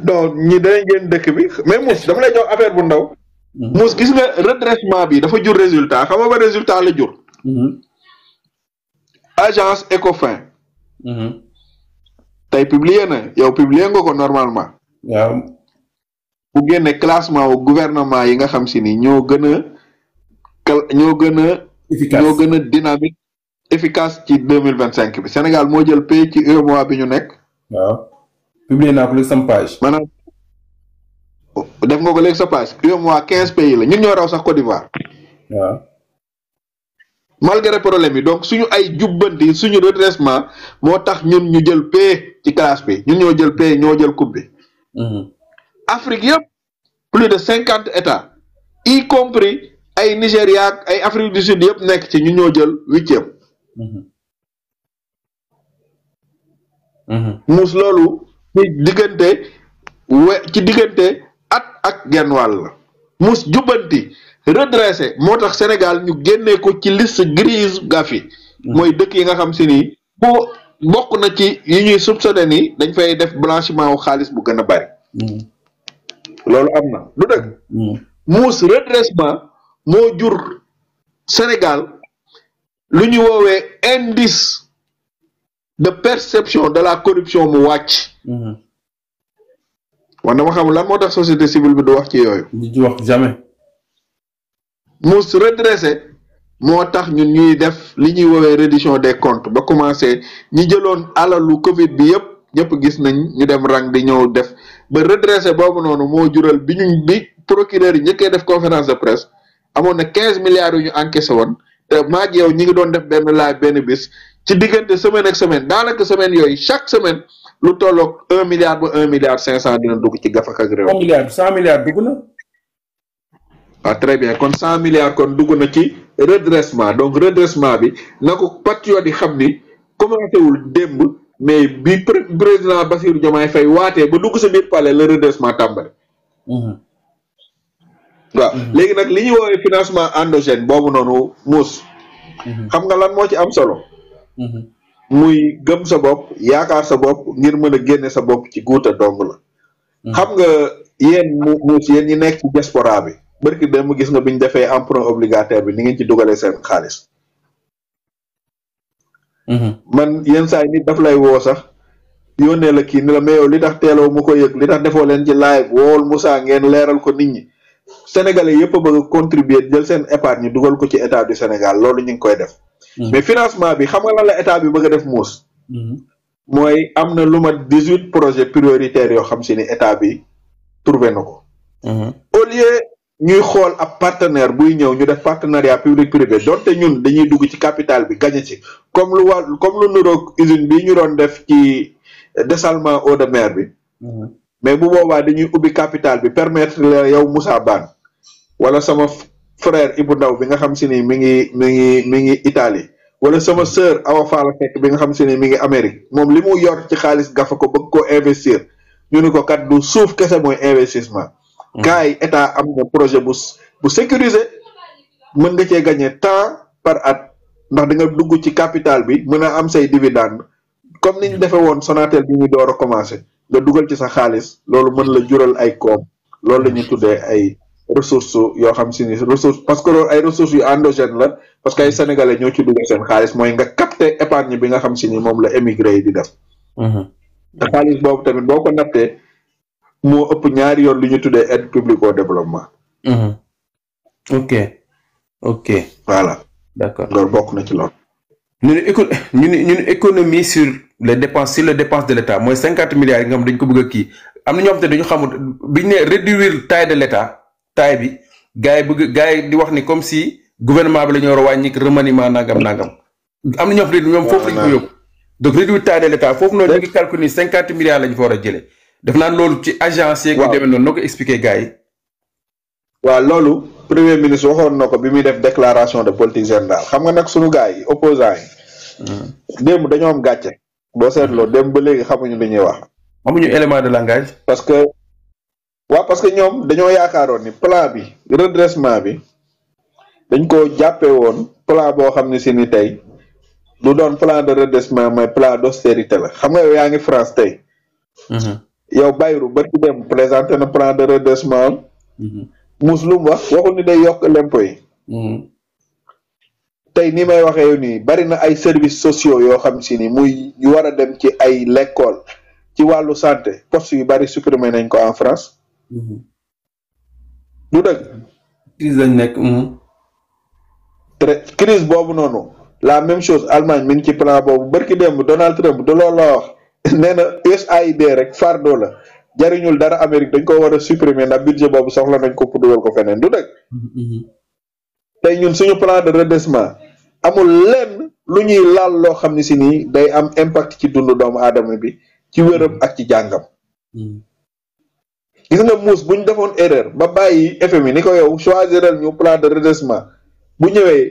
donc ñi danañ génn dëkk bi mais Mouss dama lay jox affaire bu ndaw. Mouss gis nga redressement bi dafa jur résultat xam nga ba résultat la jur. agence Ecofin. tey publier na yow publier nga ko normalement. waaw. bu génne classement wu gouvernement yi nga xam si ni ñoo gën a. efficace ñoo gën a dynamique efficace ci 2025 bi Sénégal moo jël pays ci UEMOA bi ñu nekk. waaw publié naa ko léegi sama page. maanaam def nga ko léegi sa page UEMOA 15 pays la ñun ñoo raw sax Côte d'Ivoire. waaw. malgré problème yi donc suñu ay jubbanti suñu redressement moo tax ñun ñu jël pays ci classe bi ñun ñoo jël pays ñoo jël coupe bi. Afrique yëpp plus de 50 états y compris. ay Nigéria ak ay Afrique du Sud yëpp nekk ci ñu ñoo jël 8e. Mouss loolu ci diggante at ak genn wàll la Mouss jubbanti redressé moo tax Sénégal ñu génnee ko ci liste grise Gafi. mooy dëkk yi nga xam si ni bokk na ci yi ñuy soupçonné ni dañ fay def blanchiment wu xaalis bu gën a bari. loolu am na du dëgg. Mouss redressement. moo jur Sénégal lu ñu woowee indice de perception de la corruption mu wàcc. wax dama xamul lan moo tax société civile bi du wax ci yooyu. du wax jamais. Mouss redressé moo tax ñun ñuy def li ñuy woowee reddition des comptes ba commencé ñi jëloon alalu Covid bi yëpp ñëpp gis nañ ñu dem rang di ñëw def ba redressé boobu noonu moo jural bi procureur yi njëkkee def conférence de presse. amoon na 15 milliards yu ñu encaissé woon te maag yow ñi ngi doon def benn bis ci diggante semaine ak semaine daanaka semaine yooyu chaque semaine lu tolloog 1 milliard ba 1 milliard 500 dina dugg ci gafak ak réew. 100 milliards dugg na. waaw très bien kon 100 milliards kon dugg na ci redressement donc redressement bi na ko patriote yi xam ni commencé wul démb mais bi président Bassirou Diomaye Faye waatee ba dugg sa biir palais le redressement tàmbali. waaw léegi nag li ñuy woowee financement endogène boobu noonu Mouss. xam nga lan moo ci am solo. muy gëm sa bopp yaakaar sa bopp ngir mën a génne sa bopp ci guuta dong la. xam nga yéen yéen ñi nekk ci diaspora bi barki dem gis nga biñ defee emprunt obligataire bi ni ngeen ci dugalee seen xaalis. man yenn saa yi nit daf lay woo sax yónnee la kii ni la mais yow li tax teeloo mu ko yëg li tax defoo leen ci live wool Moussa ngeen leeral ko nit ñi sénégalais yëpp a bëgg a contribuer jël seen épargne dugal ko ci état du Sénégal loolu ñu ngi koy def. mais financement bi xam nga lan la état bi bëgg a def muus. mooy am na lu mat 18 projets prioritaires yoo xam si ni état bi trouvé na ko. au lieu ñuy xool ab partenaire buy ñëw ñu def partenariat public privé donte ñun dañuy dugg ci capital bi gagné ci comme lu nuroog usine bi ñu doon def ci dessalement eau de mer bi. mais bu boobaa dañuy ubbi capital bi permettre la yow Moussa Bane wala sama frère Ibou Ndaw bi nga xam si ni mi ngi Italie wala sama sœur Awa Fall Seck bi nga xam si ni mi ngi Amérique moom li mu yor ci xaalis gafa ko bëgg ko investir ñu ni ko kat du suuf kese mooy investissement. kaay état am na projet bu sécurisé mën nga cee gagné temps par at ndax da nga dugg ci capital bi mën a am say dividende comme ni ñu defee woon Sonatel bi ñu door a commencé nga dugal ci sa xaalis loolu mën la jural ay koom loolu la ñuy tuddee ay ressources yoo xam si ni ressources parce que loolu ay ressources yu endogène la parce que ay sénégalais ñoo ci dugal seen xaalis mooy nga capter épargne bi nga xam si ni moom la émigré yi di def. te xaalis boobu tamit boo ko nattee moo ëpp ñaari yoon lu ñu tuddee aide publique au développement. ok. voilà. d'accord loolu bokk na ci loolu. ñu économie sur les dépenses de l'État mooy 50 milliards yi nga xam dañ ko bëgg a kii am na ñoo xam te dañu xamul biñ ne réduire taille de l'État taille bi gars yi di wax ni comme si gouvernement bi la ñu war a wàññi remaniement nangam am na ñoo xam te ñoom foofu lañ ko yóbbu donc réduire taille de l'État foofu noonu ñu ngi calculer 50 milliards lañ fa war a jëlee def naa loolu ci agence yeeg yu demee noonu noo ko expliquer gars yi. waaw loolu premier ministre waxoon na ko bi muy def déclaration de politique générale xam nga nag suñu gars yi opposants yi. démb dañoo am gàcce. boo seetloo démb ba léegi xamuñu li ñuy wax. amuñu élément de langage. parce que ñoom dañoo yaakaaroon ni plan bi redressement bi dañ ko jàppee woon plan boo xam ne si ni tey du doon plan de redressement mais plan d'austérité la xam nga yow yaa ngi France tey. yow Bayrou ba ci dem présenté na plan de redressement. Muslim waxul ni day yokk l'impôt yi. tey ni may waxee nii bari na ay services sociaux yoo xam si ni muy yu war a dem ci ay l'école ci wàllu santé poste yu bari supprimé nañ ko en France. du dëgg. crise lañ nekk. crise boobu noonu la même chose Allemagne mi ngi ci plan boobu barki démb Donald Trump du loolu la wax nee na USAID rek fardeau la. jariñul dara Amérique dañ ko war a supprimer ndax budget boobu soxla nañ ko pour dugal ko feneen du dëgg. tey ñun suñu plan de redressement amul lenn lu ñuy laal loo xam ne si nii day am impact ci dundu doomu aadama bi ci wéram ak ci jàngam. gis nga muus bu ñu defoon erreur ba bàyyi FMI ni ko yow choisiral ñu plan de redressement bu ñëwee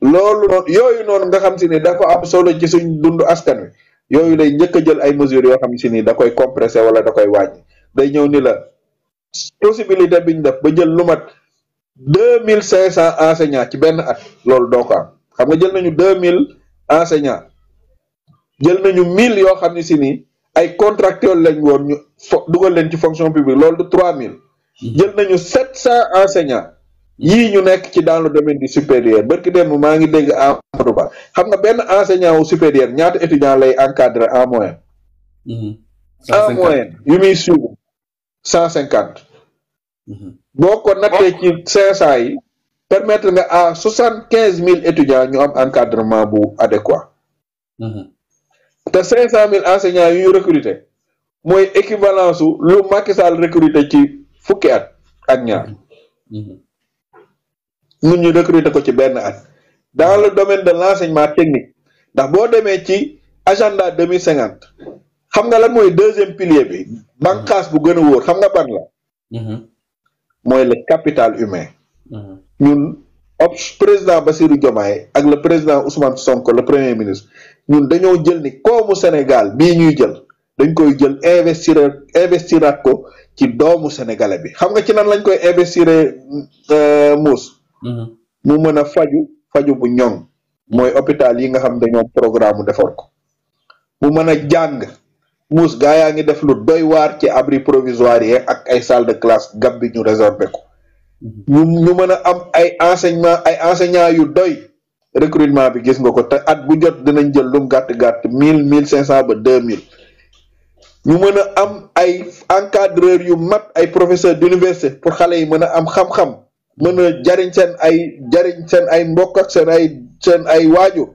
loolu noonu yooyu noonu nga xam si ni dafa am solo ci suñ dundu askan wi. yooyu lay njëkk a jël ay mesures yoo xam si ni da koy compresser wala da koy wàññi day ñëw ni la possibilité bi ñu def ba jël lu mat 2500 enseignants ci benn at loolu doo ko am xam nga jël nañu 2000 enseignants jël nañu 1000 yoo xam ne si ni ay contractuels lañ woon ñu dugal leen ci fonction publique loolu du 3000 jël nañu 700 enseignants yii ñu nekk ci dans le domaine du supérieur barki démb maa ngi dégg Amadou Ba xam nga benn enseignant wu supérieur ñaata étudiant lay encadrer en moyenne. en moyenne yu muy suivre 150. boo ko nattee ci 500 yi permettre nga à 75000 étudiants ñu am encadrement bu adéquat. te 500000 enseignants yu ñu recruter mooy équivalence su lu Macky Sall recruter ci fukki at ak ñaar. ñun ñu recruter ko ci benn at dans le domaine de l'enseignement technique ndax boo demee ci agenda 2050 xam nga lan mooy deuxième pilier bi bànqaas bu gën a wóor xam nga ban la mooy le capital humain ñun président Bassirou Diomaye ak le président Ousmane Sonko le premier ministre ñun dañoo jël ni koomu Sénégal bii ñuy jël dañ koy jël investiraat ko ci doomu sénégalais bi xam nga ci nan lañ koy investir muus mu mën a faju bu ñoŋ mooy hôpital yi nga xam dañoo programme defar ko mu mën a jàng muus gaa yaa ngi def lu doy waar ci abri provisoire yi ak ay salle de classe gab bi ñu réservé ko ñu mën a am ay enseignants yu doy recrutement bi gis nga ko te at bu jot dinañ jël lum gàtt-gàtt 1500 ba 2000 ñu mën a am ay encadreurs yu mat ay professeurs d'université pour xale yi mën a am xam-xam mën a jariñ seen ay mbokk ak seen ay waajur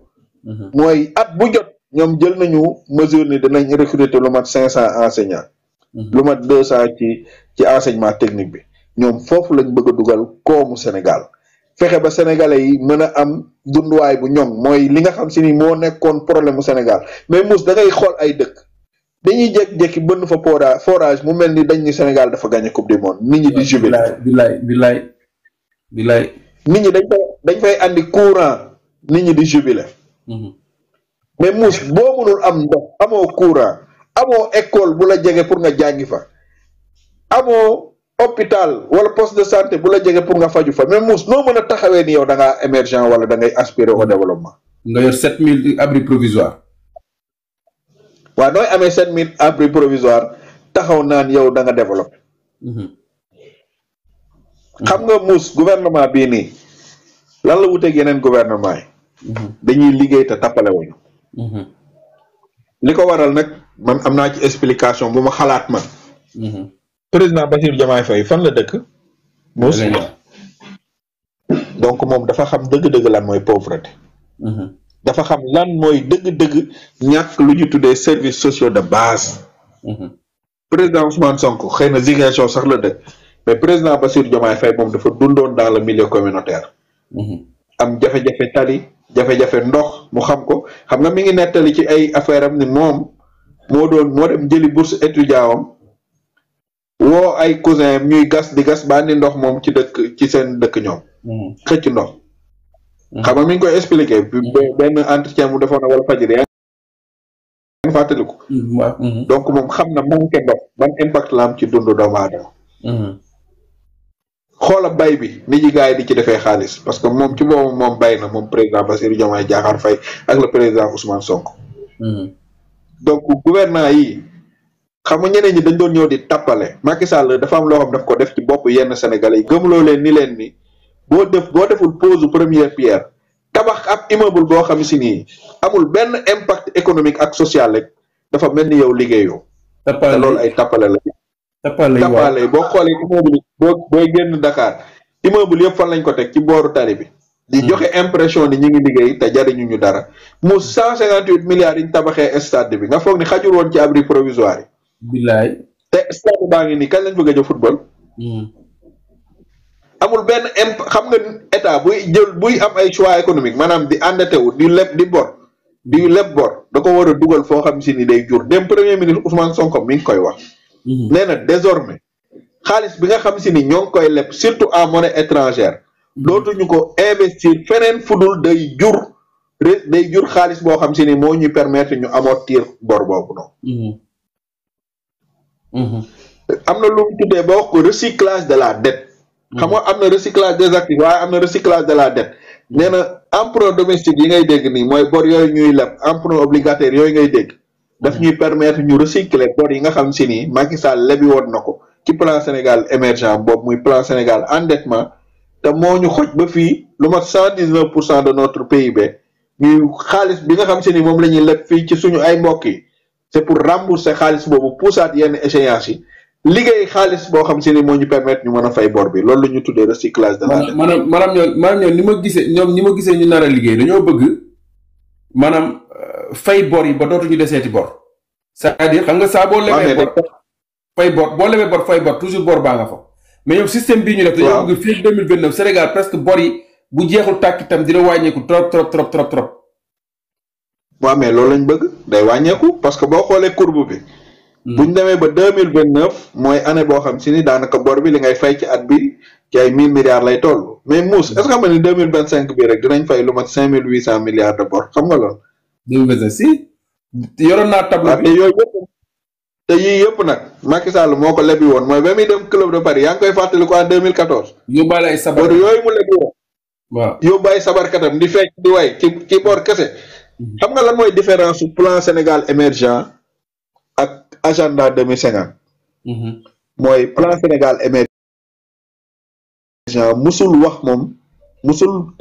mooy at bu jot ñoom jël nañu mesure ni dinañ recruter lu mat 500 enseignants lu mat 200 ci enseignement technique bi ñoom foofu lañ bëgg a dugal koomu Sénégal fexe ba sénégalais yi mën a am dunduwaay bu ñoŋ mooy li nga xam si ni moo nekkoon problème mu Sénégal mais Mouss da ngay xool ay dëkk dañuy jékki-jékki bënn fa forage mu mel ni dañ ni Sénégal dafa gagné coupe du monde nit ñi di jubilé bilaay nit ñi dañ fay andi courant nit ñi di jubilé mais Mouss boo mënul am ndox amoo courant amoo école bu la jege pour nga jàngi fa amoo hôpital wala poste de santé bu la jege pour nga faju fa mais Mouss noo mën a taxawee ni yow da ngaa émergent wala da ngay aspirer au développement. nga yor 7000 abris provisoires. waaw nooy amee 7000 abris provisoires taxaw naan yow da nga développé. xam nga Mouss gouvernement bii nii lan la wuteeg yeneen gouvernement yi. dañuy liggéey te tappale wuñu. li ko waral nag man am naa ci explication bu ma xalaat man. président Bassirou Diomaye Faye fan la dëkk. Mouss donc moom dafa xam dëgg-dëgg lan mooy pauvreté. dafa xam lan mooy dëgg-dëgg ñàkk lu ñu tuddee services sociaux de base. président Ousmane Sonko xëy na Ziguinchor sax la dëkk mais président Bassirou Diomaye Faye moom dafa dundoon dans le milieu communautaire. am jafe-jafe tali jafe-jafe ndox mu xam ko xam nga mi ngi nettali ci ay affaire am ni moom moo dem jëli bourse étudiant am woo ay cousin am ñuy gas di gas ba ni ndox moom ci seen dëkk ñoom. xëcc ndox. xam nga mi ngi koy expliquer. benn entretien mu defoon na wala fajiri yaa ngi fàttaliku. donc moom xam na manqué ndox ban impact la am ci dundu doomu aadama. xoola bay bi nit ñi gars yi di ci defee xaalis parce que moom ci boobu moom bay na moom président Bassirou Diomaye Diakhar Faye ak le président Ousmane Sonko. donc gouvernant yi xam nga ñeneen ñi dañ doon ñëw di tappale Macky Sall dafa am loo xam daf ko def ci bopp yenn Sénégalais yi gëmloo leen ni boo deful pose première pierre tabax ab immeuble boo xam si nii amul benn impact économique ak social rek dafa mel ni yow liggéeyoo. te loolu ay tappale la. tappale boo xoolee immeuble booy génn Dakar immeuble yëpp fan lañ ko teg ci booru tali bi. di joxe impression ni ñu ngi liggéey te jariñu ñu dara mu 158 milliards yi ñu tabaxee stade bi nga foog ni xajul woon ci abri provisoire yi. bilaay. te stade baa ngi nii kañ lañ bëgg a football. amul benn xam nga état buy am ay choix économique maanaam di endetté wu di leb bor da ko war a dugal foo xam si ni day jur dem premier ministre Ousmane Sonko mi ngi koy wax. nee na désormais xaalis bi nga xam si ni ñoo ngi koy leb surtout en monnaie étrangère. dootuñu ko investir feneen fudul day jur xaalis boo xam si ni moo ñuy permettre ñu amortir bor boobu noonu. am na lu mu tuddee ba wax ko recyclage de la dette. xam nga am na recyclage des actifs waaye am na recyclage de la dette. nee na emprunt domestique yi ngay dégg nii mooy bor yooyu ñuy leb emprunt obligataire yooyu ngay dégg. daf ñuy permettre ñu recycler bor yi nga xam si ni Macky Sall lebi woon na ko ci plan Sénégal émergent boobu muy plan Sénégal endettement. te moo ñu xoj ba fii lu mat 119% de notre PIB ñuy xaalis bi nga xam si ni moom la ñuy leb fii ci suñu ay mbokk yi c'est pour rembourser xaalis boobu poussaat yenn échéances yi liggéey xaalis boo xam si ni moo ñu permettre ñu mën a fay bor bi loolu la ñu tuddee recyclage de la dette. maanaam ñoom ni ma gisee ñu nar a liggéey dañoo bëgg maanaam fay bor yi ba dootuñu deseeti bor c'est-à-dire xam nga saa boo lebee bor fay bor boo lebee bor fay bor toujours bor baa nga fa. mais ñoom système bii ñu def dañoo bëgg fii 2029 Sénégal presque bor yi bu jeexul tàkk itam dina wàññeeku trop. waaw mais loolu lañ bëgg day wàññeeku parce que boo xoolee courbe bi. buñ demee ba 2029 mooy année boo xam si ni daanaka bor bi li ngay fay ci at bi ci ay 1000 milliards lay toll mais Mouss est-ce que xam nga ni 2025 bii rek dinañ fay lu mat 5800 milliards de bor xam nga loolu. 2025 si yoroon naa tableau bi yooyu yëpp. te yii yëpp nag Macky Sall moo ko lebi woon mooy ba muy dem club de Paris yaa ngi koy fàttali ko en 2014. yóbbaale ay sabar bor yooyu mu lebi woon. waaw yóbbu ay sabarkatam di fecc di way ci bor kese xam nga lan mooy différence su plan Sénégal émergent ak agenda 2050. mooy plan Sénégal émergent musul wax moom musul